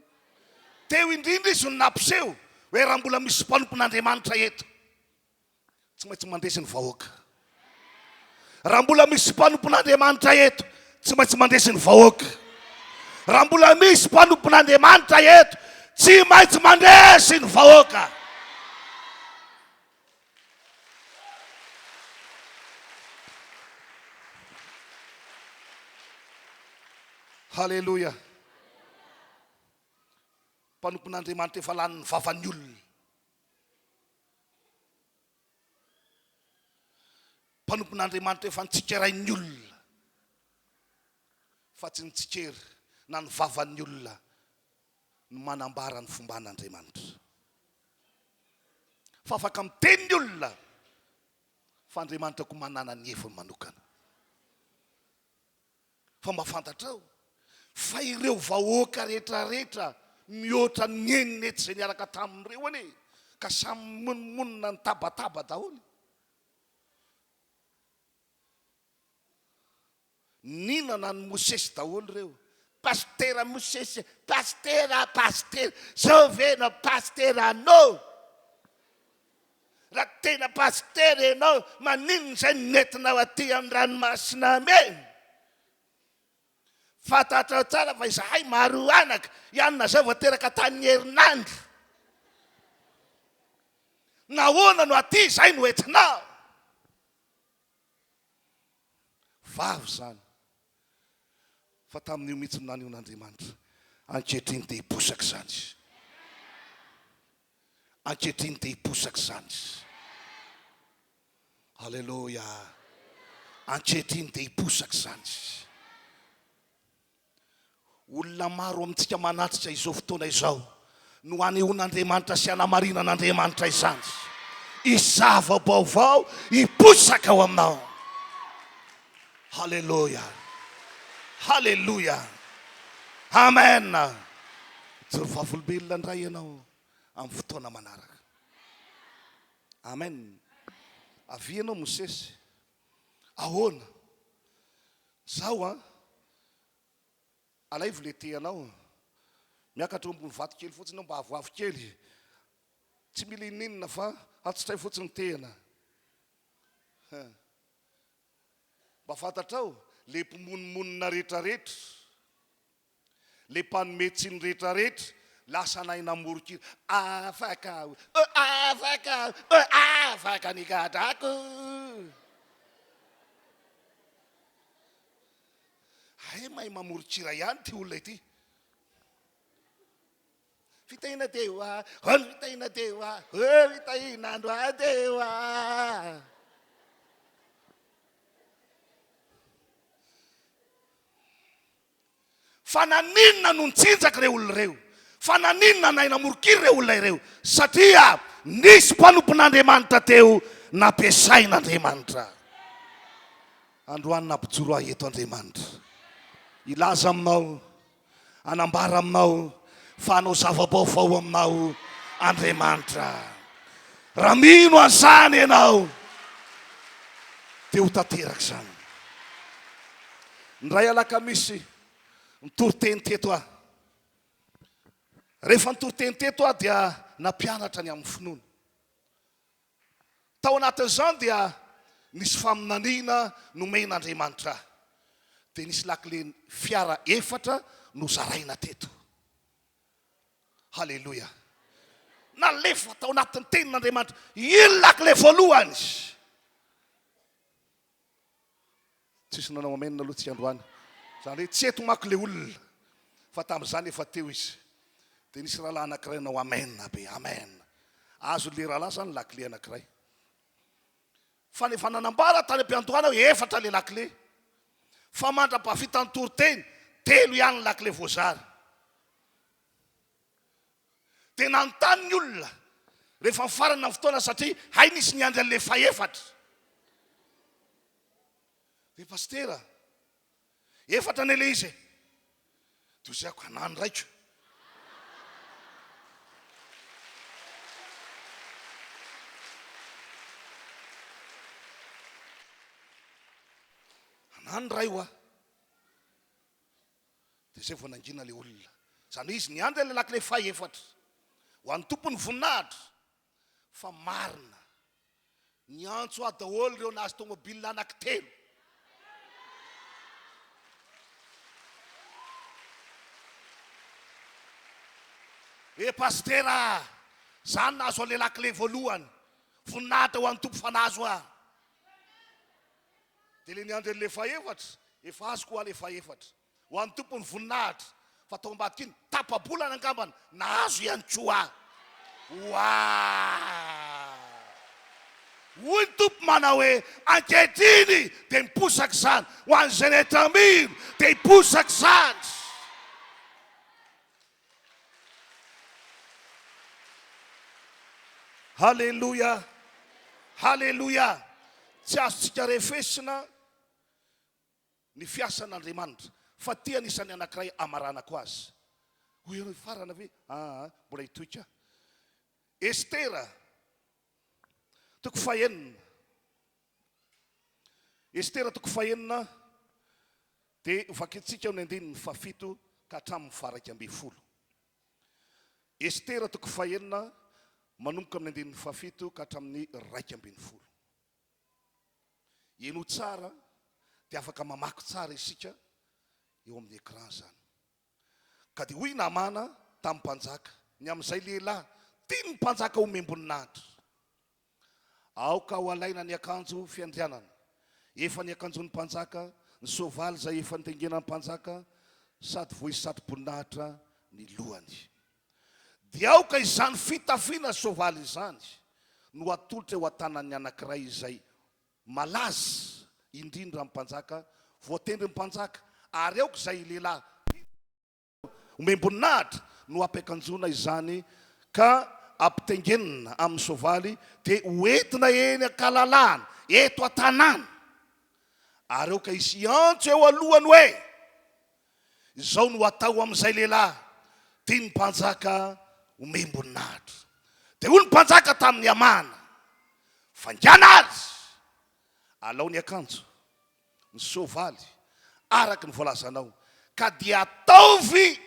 Teo indrindra izy no nampiseho hoe raha mbola misy mpanompon'Andriamanitra eto, tsy maintsy mandresy ny vahoaka. Raha mbola misy mpanompon'Andriamanitra eto, tsy maintsy mandresy ny vahoaka. Raha mbola misy mpanompon'Andriamanitra eto, tsy maintsy mandresy ny vahoaka. Haleloia. Mpanompon'Andriamanitra efa lanin'ny vavan'ny olona. Mpanompon'Andriamanitra efa nitsikerain'ny olona. Fa tsy ny tsikera na ny vavan'ny olona no manambara ny fomban'Andriamanitra. Fa afaka miteny ny olona fa Andriamanitra koa manana ny heviny manokana. Fa mba fantatrao fa ireo vahoaka rehetra rehetra mihoatra ny enina hetsy izay niaraka tamin'ireo anie ka samy mimonomonona nitabataba daholo. Nihinana an'i Mosesy daholo ireo. Pasitera Mosesy, pasitera, pasitera, zao ve ianao pasitera anao? Raha tena pasitera ianao, maninona izay no nentinao aty amin'ny ranomasina mena? Fantatrao tsara fa izahay maro anaka, ianona izao vao teraka tamin'ny herinandro. Nahoana no aty izay no entinao? Vavy izany. Fa tamin'io mihitsy no nanehoan'Andriamanitra. Ankehitriny dia hiposaka izany. Ankehitriny dia hiposaka izany. Aleloia. Ankehitriny dia hiposaka izany. Olona maro amintsika manatrika izao fotoana izao no hanehoan'Andriamanitra sy hanamarinan'Andriamanitra izany. Hisy zava-baovao hiposaka ao aminao. Haleloia! Haleloia! Amen! Hijoro vavolombelona indray ianao amin'ny fotoana manaraka. Amen! Avia ianao Mosesy. Ahoana? Zaho an! Alaivo le tehanao. Miakatra eo ambony vato kely fotsiny eo mba avoavo kely. Tsy mila ininona fa atsotray fotsiny tehana. Hein. Mba fantatrao le mpimonomonona retraretra, le mpanome tsiny retraretra lasa nahay namoron-kira afaka aho, oh afaka aho, oh afaka ny gadrako. Hay mahay mamoron-kira ihany ity olona ity. Fitahiana teo ah, oh ny fitahiana teo ah, oh fitahiana androany teo ah. Fa naninona no nitsinjaka ireo olona ireo? Fa naninona nahay namoron-kira ireo olona ireo? Satria nisy mpanompon'Andriamanitra teo nampiasain'Andriamanitra. Androany nampijoro ahy eto Andriamanitra hilaza aminao, hanambara aminao fa hanao zava-baovao aminao Andriamanitra. Raha mino an'izany ianao dia ho tanteraka izany. Indray alakamisy nitory teny teto aho. Rehefa nitory teny teto aho dia nampianatra ny amin'ny finoana. Tao anatin'izany dia nisy faminaniana nomen'Andriamanitra ahy. Dia nisy lakile fiara efatra nozaraina teto. Haleloia. Nalefa tao anatin'ny tenin'Andriamanitra iny lakile voalohany. Tsisy nanao amen aloha tsy androany. Zany hoe tsy eto manko le olona fa tamin'izany efa teo izy. Dia nisy rahalahy anankiray nanao amen be, amen. Azon'le rahalahy zany lakile anankiray. Fa efa nanambara tany am-piandohana hoe efatra le lakile. Fa mandra-pahavitan'ny toriteny, telo ihany ny lakile voazara. Dia nanontany ny olona rehefa nifarana ny fotoana satria hay nisy niandry an'ilay fahefatra. Dia pasitera, efatra anie ilay izy e. Dia hoy aho, anà ny raiko. Anà ny ray hoa. Dia izay vao nangina ilay olona. Izany hoe izy niandry ilay lakile fahefatra. Ho an'ny Tompo ny voninahitra. Fa marina. Niantso ahy daholo ireo nahazo tomobile anankitelo. Hoe pasitera a! Za nahazo an'ilay lakile voalohany. Voninahitra ho an'ny Tompo fa nahazo aho. Dia ilay niandry an'ilay fahefatra, efa azoko hoa ilay fahefatra. Ho an'ny Tompo ny voninahitra. Fa tao ambadika iny, tapa-bolana angambany, nahazo ihany koa aho. Oaa! Hoy ny Tompo manao hoe, Ankehitriny dia miposaka izany. Ho an'izay rehetra mino dia hiposaka izany. Haleloia! Haleloia! Tsy azontsika refesina ny fiasan'Andriamanitra, fa ity anisan'ny anankiray amaranako azy. Hoy ianao, hifarana ve? Aa, mbola hitohy ka. Estera, toko fahenina. Estera toko fahenina dia vakintsika eo ny andininy fahafito ka hatramin'ny faha-11. Estera toko fahenina manomboka amin'ny andininy fahafito ka hatramin'ny 11. Henoy tsara dia afaka mamaky tsara isika eo amin'ny écran izany. Ka dia hoy Namàna tamin'ny mpanjaka ny amin'izay lehilahy tian'ny mpanjaka homem-boninahitra, Aoka ho alaina ny akanjo fiandrianana efa niakanjoan'ny mpanjaka, ny soavaly izay efa nitaingenan'ny mpanjaka, sady voaisy satroboninahitra ny lohany. Dia aoka izany fitafiana soavaly izany no hatolotra eo an-tanan'ny anankiray izay malaza indrindra amin'ny mpanjaka, voatendrin'ny mpanjaka, ary aoka izay lehilahy. omem-boninahitra no ampiakanjoana izany ka ampitaingenina amin'ny soavaly dia ho entina eny an-kalalahana eto an-tanàna ary aoka hisy hiantso eo alohany hoe, Izao no hatao amin'izay lehilahy tian'ny mpanjaka homem-boninahitra. Dia hoy ny mpanjaka tamin'i Hamana, Faingàna àry! Alao ny akanjo, ny soavaly, araka ny voalazanao, ka dia ataovy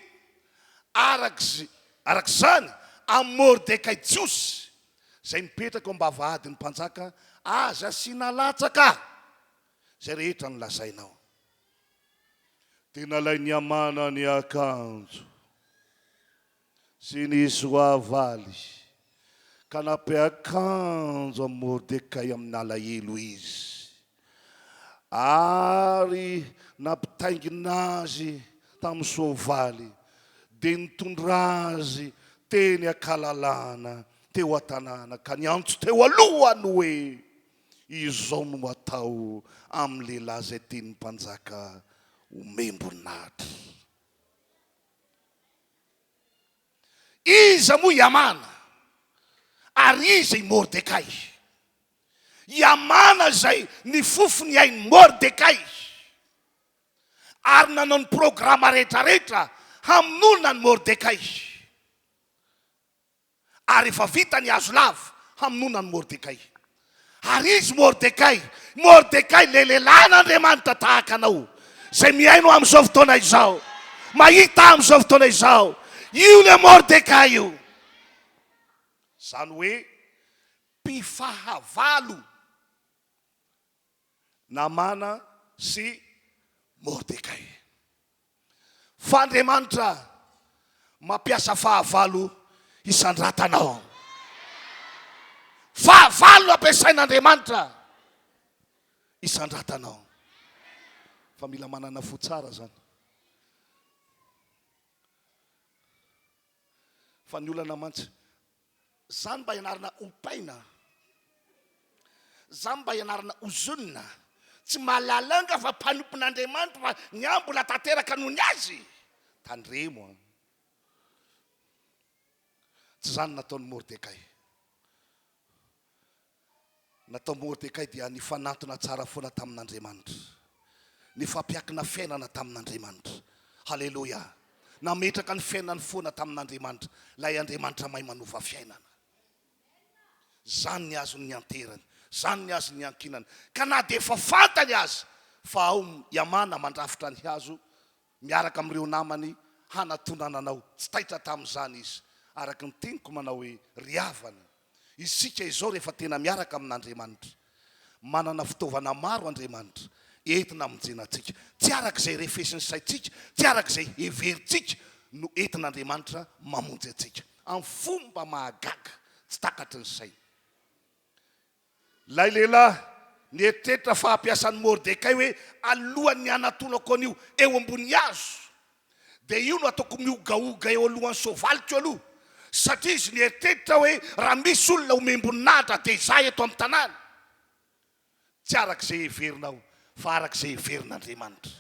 araka izany amin'i Mordekay Jiosy, izay mipetraka eo am-bavahadin'ny mpanjaka, aza asiana latsaka izay rehetra nolazainao. Dia nalain'i Hamana ny akanjo sy ny soavaly, ka nampiakanjo an'i Mordekay amin'alahelo izy, ary nampitaingina azy tamin'ny soavaly, dia nitondra azy teny an-kalalahana teo an-tanàna, ka niantso teo alohany hoe, Izao no atao amin'ny lehilahy izay tian'ny mpanjaka homem-boninahitra. Iza moa i Hamana? Ary iza i Mordekay? I Hamana izay nifofo ny ain'i Mordekay ary nanao ny programa rehetrarehetra hamonoana an'i Mordekay. Ary efa vita ny hazo lava hamonoana an'i Mordekay. Ary izy Mordekay, Mordekay ilay lehilahin'Andriamanitra tahaka anao, izay mihaino amin'izao fotoana izao, mahita amin'izao fotoana izao, io ilay Mordekay io. Izany hoe mpifahavalo Namana sy Mordekay. Fa Andriamanitra mampiasa fahavalo hisandratana ao. Fahavalo no ampiasain'Andriamanitra hisandratana ao. Fa mila manana fo tsara zany. Fa ny olana mantsy, zany mba ianarana ompaina, zany mba ianarana ozonina, tsy mahalala anga fa mpanompon'Andriamanitra fa ny ahy mbola tanteraka noho ny azy. Tandremo an. Tsy zany nataon'i Mordekay. Natao Mordekay dia nifanantona tsara foana tamin'Andriamanitra. Nifampiankina fiainana tamin'Andriamanitra. Haleloia! Nametraka ny fiainany foana tamin'Andriamanitra, ilay Andriamanitra mahay manova fiainana. Izany ny azony nianterany, izany ny azony niankinany. Ka na dia efa fantany aza fa ao i Hamana mandrafitra ny hazo miaraka amin'ireo namany hanatonana anao, tsy taitra tamin'izany izy. Araka ny teniko manao hoe, ry havana, Isika izao rehefa tena miaraka amin'Andriamanitra. Manana fitaovana maro Andriamanitra entina hamonjena antsika. Tsy araka izay refesin'ny saintsika, tsy araka izay heverintsika no entin'Andriamanitra mamonjy antsika. Amin'ny fomba mahagaga, tsy takatry ny saina. Ilay lehilahy nieritreritra fa hampiasa an'i Mordekay hoe, Alohan'ny hanatonako an'io eo ambony hazo, dia io no ataoko mihogahoga eo alohan'ny soavaliko aloha, satria izy nieritreritra hoe raha misy olona homem-boninahitra dia izaho eto amin'ny tanàna. Tsy araka izay heverinao, fa araka izay heverin'Andriamanitra.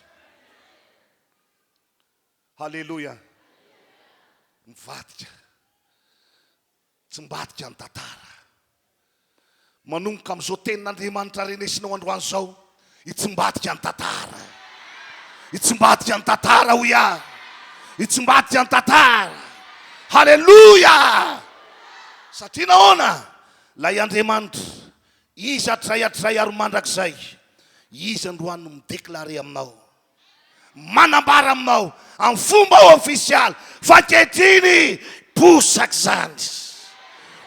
Haleloia! Mivadika. Tsimbadika ny tantara. Manomboka amin'izao tenin'Andriamanitra renesinao androany izao, hitsimbadika ny tantara. Hitsimbadika ny tantara hoy aho. Hitsimbadika ny tantara. Haleloia! Satria nahoana? Ilay Andriamanitra, Izy hatrizay hatrizay ary mandrakizay, Izy androany no mi-déclarer aminao. Manambara aminao amin'ny fomba ofisialy fa ankehitriny miposaka izany.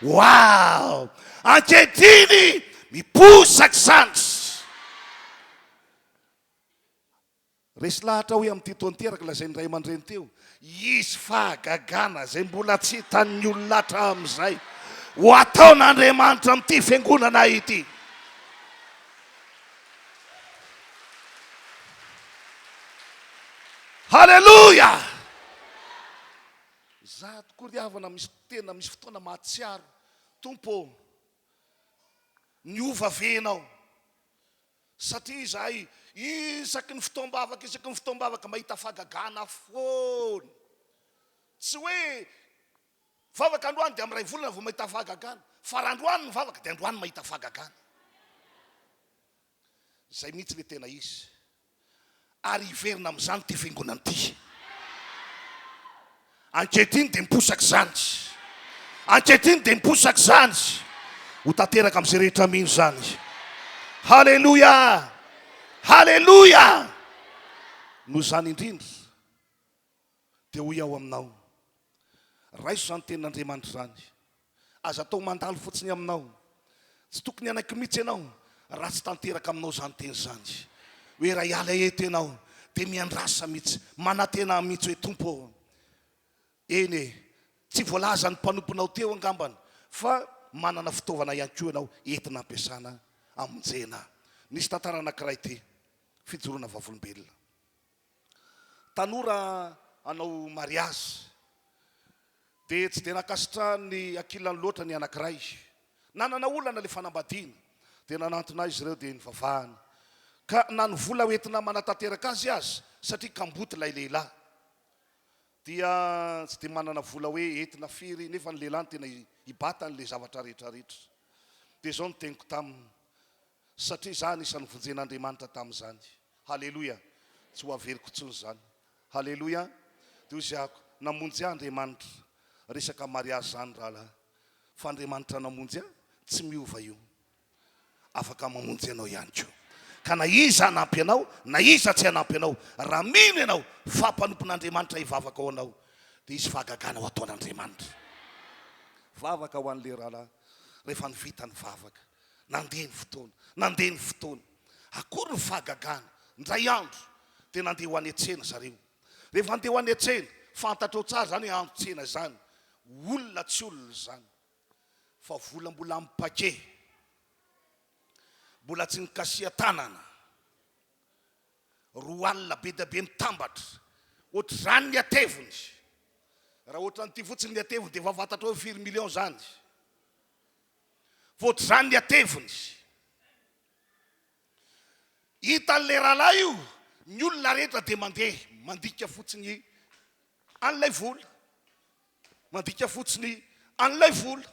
Wow! Ankehitriny miposaka izany. Resy lahatra hoy amin'ity taona araka lazain'ny ray aman-dreny teo, hisy fahagagana izay mbola tsy hitan'ny olona hatramin'izay ho ataon'Andriamanitra amin'ity fiangonana ity. Haleloia! Za tokoa ry havana misy tena misy fotoana mahatsiaro, Tompo ô, niova ve ianao? Satria izahay isaky ny fotoam-bavaka isaky ny fotoam-bavaka mahita fahagagana foana. Tsy hoe mivavaka androany dia amin'ny iray volana vao mahita fahagagana, fa raha androany mivavaka dia androany mahita fahagagana. Izay mihitsy ilay tena izy. Ary hiverina amin'izany ity fiangonana ity. Ankehitriny dia miposaka izany. Ankehitriny dia miposaka izany. Ho tanteraka amin'izay rehetra mino izany. Haleloia! Haleloia! Noho izany indrindra, dia hoy aho aminao, raiso izany tenin'Andriamanitra izany. Aza atao mandalo fotsiny aminao. Tsy tokony hanaiky mihitsy ianao raha tsy tanteraka aminao izany teny izany. Hoe raha hiala eto ianao dia miandrasa mihitsy, manantena mihitsy hoe Tompo ô, eny e, tsy voalazan'ny mpanomponao teo angambany fa manana fitaovana ihany koa ianao entina ampiasana hamonjena. Nisy tantara anankiray ity, fijoroana vavolombelona. Tanora hanao mariazy dia tsy dia nankasitrahan'ny ankilany loatra ny anankiray. Nanana olana ilay fanambadiana dia nanantona ahy izy ireo dia nivavahana. Ka na ny vola hoentina manatanteraka azy aza satria kamboty ilay lehilahy dia tsy dia manana vola hoe entina firy nefa ny lehilahy no tena hibata an'ilay zavatra rehetra rehetra. Dia izao no teniko taminy satria izaho anisan'ny vonjen'Andriamanitra tamin'izany. Haleloia! Tsy ho averiko intsony izany. Haleloia! Dia hoy Ziako, Namonjy ahy Andriamanitra. Resaka mariazy izany rahalahy. Fa Andriamanitra namonjy ahy, tsy miova io. Afaka mamonjy anao ihany koa. Ka na iza hanampy anao, na iza tsy hanampy anao, raha mino ianao fa mpanompon'Andriamanitra hivavaka ho anao, dia hisy fahagagana ho ataon'Andriamanitra. Vavaka ho an'ilay rahalahy rehefa nivita ny vavaka. Nandeha ny fotoana, nandeha ny fotoana. Akory ny fahagagana! Indray andro dia nandeha ho any an-tsena zareo. Rehefa handeha ho any an-tsena, fantatrao tsara izany hoe andro tsena izany, olona tsy olona izany, fa vola mbola amin'ny paquet, mbola tsy nikasihan-tanana, 20 be dia be mitambatra, ohatr'izany ny hateviny. Raha ohatran'ity fotsiny ny hateviny dia efa fantatrao hoe firy millions izany. Fa ohatr'izany ny hateviny. Hitan'ilay rahalahy io, ny olona rehetra dia mandeha mandika fotsiny an'ilay vola. Mandika fotsiny an'ilay vola.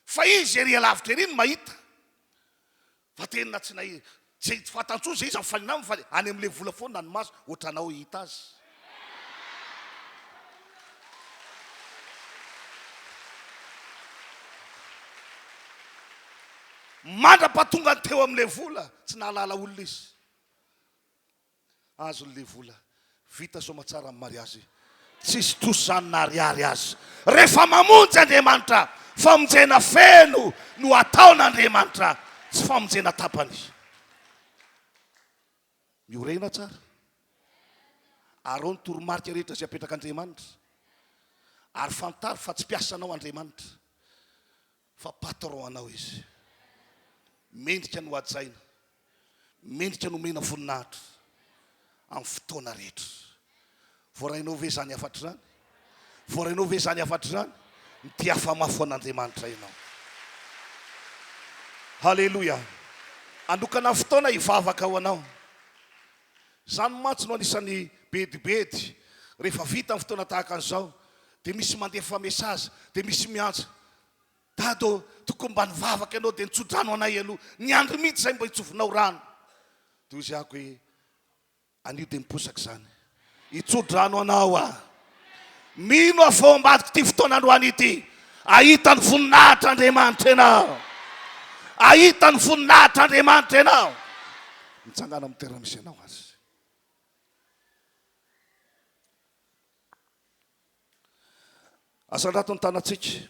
Fa izy ery alavitra ery no mahita. Fa tena tsy nahi, tsy fantany intsony izay iza mifanena aminy fa any amin'ilay vola foana ny maso, ohatranao hahita azy. Mandra-pahatongany teo amin'ilay vola, tsy nahalala olona izy. Azony le vola. Vita soamatsara ny mariazy. Tsisy trosa zany na ariary aza. Rehefa mamonjy Andriamanitra, famonjena feno no ataon'Andriamanitra, tsy famonjena tapany. Miorena tsara. Arao ny toromarika rehetra izay apetrak'Andriamanitra. Ary fantaro fa tsy mpiasanao Andriamanitra, fa patron anao Izy. Mendrika ny ho hajaina. Mendrika ny homena voninahitra amin'ny fotoana rehetra. Voarainao ve izany hafatra izany? Voarainao ve izany hafatra izany? Mitiafa mafy ho an'Andriamanitra ianao. Haleloia! Hanokana fotoana hivavaka ho anao. Izany mantsy no anisan'ny bedibedy rehefa vita ny fotoana tahaka an'izao dia misy mandefa message, dia misy miantso. Dada ô, tokony mba nivavaka ianao dia nitso-drano anay aloha. Niandry mihitsy izahay mba hitsovinao rano. Dia hoy izy hoe, Anio dia miposaka izany. Hitso-drano anao aho. Mino aho fa ao ambadik'ity fotoana androany ity, hahita ny voninahitr'Andriamanitra ianao. Hahita ny voninahitr'Andriamanitra ianao. Mitsangàna amin'ny toerana misy anao azy. Asandrato ny tanantsika.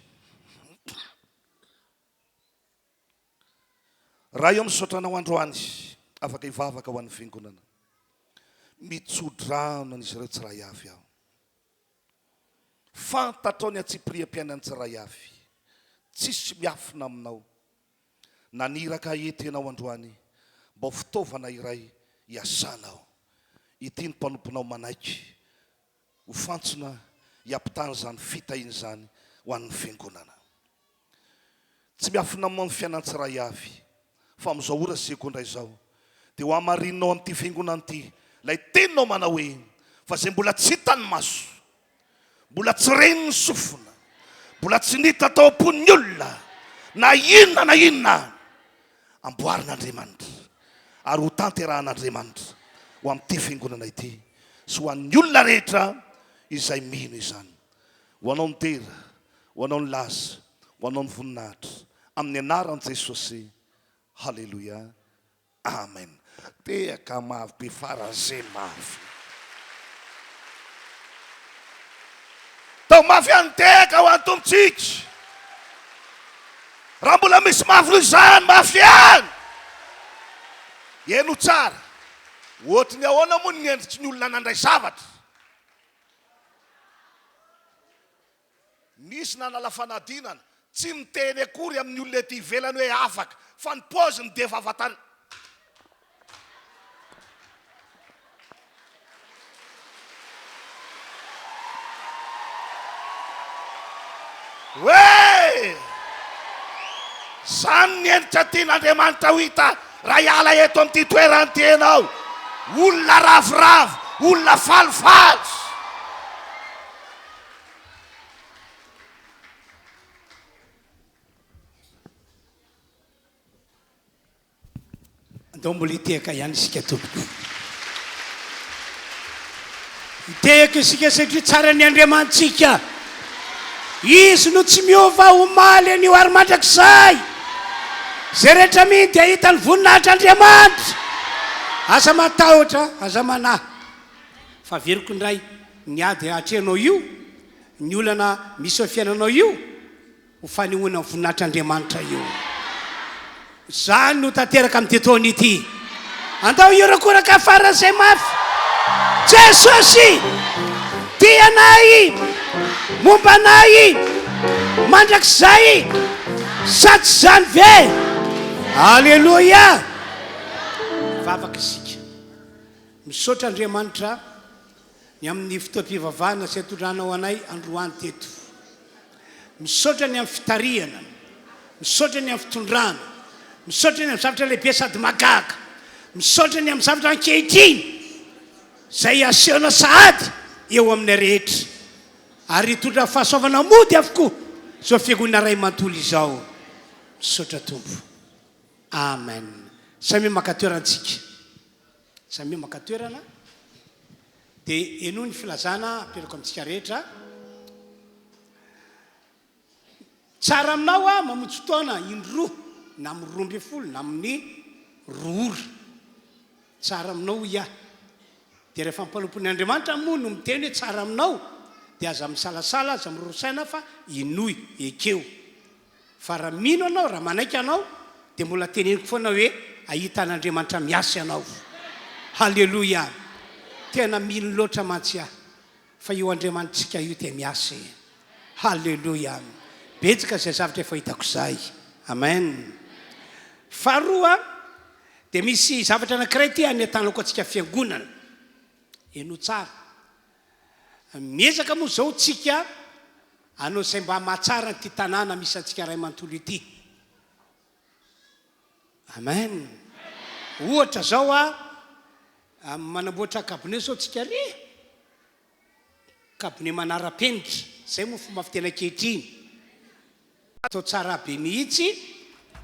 Ray ô misaotra anao androany afaka hivavaka ho an'ny fiangonana. Mitsodrano an'izy ireo tsiray avy aho. Fantatrao ny antsipiriam-piainan'ny tsiray avy. Tsisy miafina aminao. Naniraka ahy eto ianao androany mba ho fitaovana iray hiasanao. Ity ny mpanomponao manaiky ho fantsona hiampitana izany fitahiana izany ho an'ny Fiangonana. Tsy miafina aminao ny fiainan'ny tsiray avy, fa amin'izao ora sy segondra izao, dia ho hamarininao amin'ity Fiangonana ity ilay teninao manao hoe, Fa izay mbola tsy hitan'ny maso, Mbola tsy ren'ny sofina, mbola tsy nita tao am-pon'ny olona na inona na inona amboarin'Andriamanitra ary ho tanterahan'Andriamanitra ho amin'ity fiangonana ity sy ho an'ny olona rehetra izay mino izany. Ho anao ny dera, ho anao ny laza, ho anao ny voninahitra. Amin'ny anaran'i Jesosy. Haleloia. Amen. Tehaka mafy be faran'izay mafy. Tao mafy any tehaka ho an'ny Tompontsika. Raha mbola misy mafy noho izany, mafy ihany. Heno tsara. Ohatry ny ahoana moa ny endriky ny olona nandray zavatra? Nisy nanala fanadinana, tsy miteny akory amin'ny olona ety ivelany hoe afaka, fa ny paoziny dia efa afatany. Hoe zany ny endrika tian'Andriamanitra ho hita raha hiala eto amin'ity toerana ity ianao. Olona ravoravo, olona falifaly. Andao mbola hitehaka ihany isika tompoko. Hitehaka isika satria tsara ny Andriamanitsika. Izy no tsy miova omaly anio ary mandrakizay. Izay rehetra mino dia hahita ny voninahitr'Andriamanitra. Aza matahotra, aza manahy. Fa averiko indray, ny ady atrehinao io, ny olana misy eo fiainanao io, ho fanehoana ny voninahitr'Andriamanitra io. Izany no tanteraka amin'ity taona ity. Andao hiorakoraka faran'izay mafy. Jesosy tia anay, momba anay mandrakizay. Sa tsy izany ve? Aleloia! Vavaka isika. Misaotra Andriamanitra ny amin'ny fotoam-pivavahana izay nitondranao anay androany teto. Misaotra ny amin'ny fitarihana, misaotra ny amin'ny fitondrana, misaotra ny amin'ny zavatra lehibe sady mahagaga, misaotra ny amin'ny zavatra ankehitriny izay asehonao sahady eo aminay rehetra ary hitondra fahasoavana mody avokoa izao fiangonana iray manontolo izao. Misaotra Tompo. Amen. Samia maka toerana tsika. Samia maka toerana. Dia henoy ny filazana aperako amintsika rehetra. Tsara aminao aho mamonjy fotoana indroa na amin'ny 12 na amin'ny roa ora. Tsara aminao hoy aho. Dia rehefa mpanompon'ny Andriamanitra moa no miteny hoe tsara aminao dia aza misalasala, aza miroro saina fa inoy, ekeo. Fa raha mino anao, raha manaiky anao, dia mbola teneniko foana hoe hahita an'Andriamanitra miasa ianao. Haleloia! Tena mino loatra mantsy aho fa io Andriamanitsika io dia miasa e! Haleloia! Betsaka izay zavatra efa hitako izay. Amen! Faharoa, dia misy zavatra anankiray ity hanentanako antsika fiangonana. Henoy tsara. Miezaka moa izao tsika hanao izay mba mahatsara an'ity tanàna misy antsika ray manontolo ity. Amen. Ohatra izao a, manamboatra cabinet izao tsika re. Cabinet manara-penitra, izay moa fomba fiteny ankehitriny. Atao tsara be mihitsy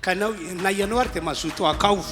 ka nao na ianao ary dia mazoto hakao.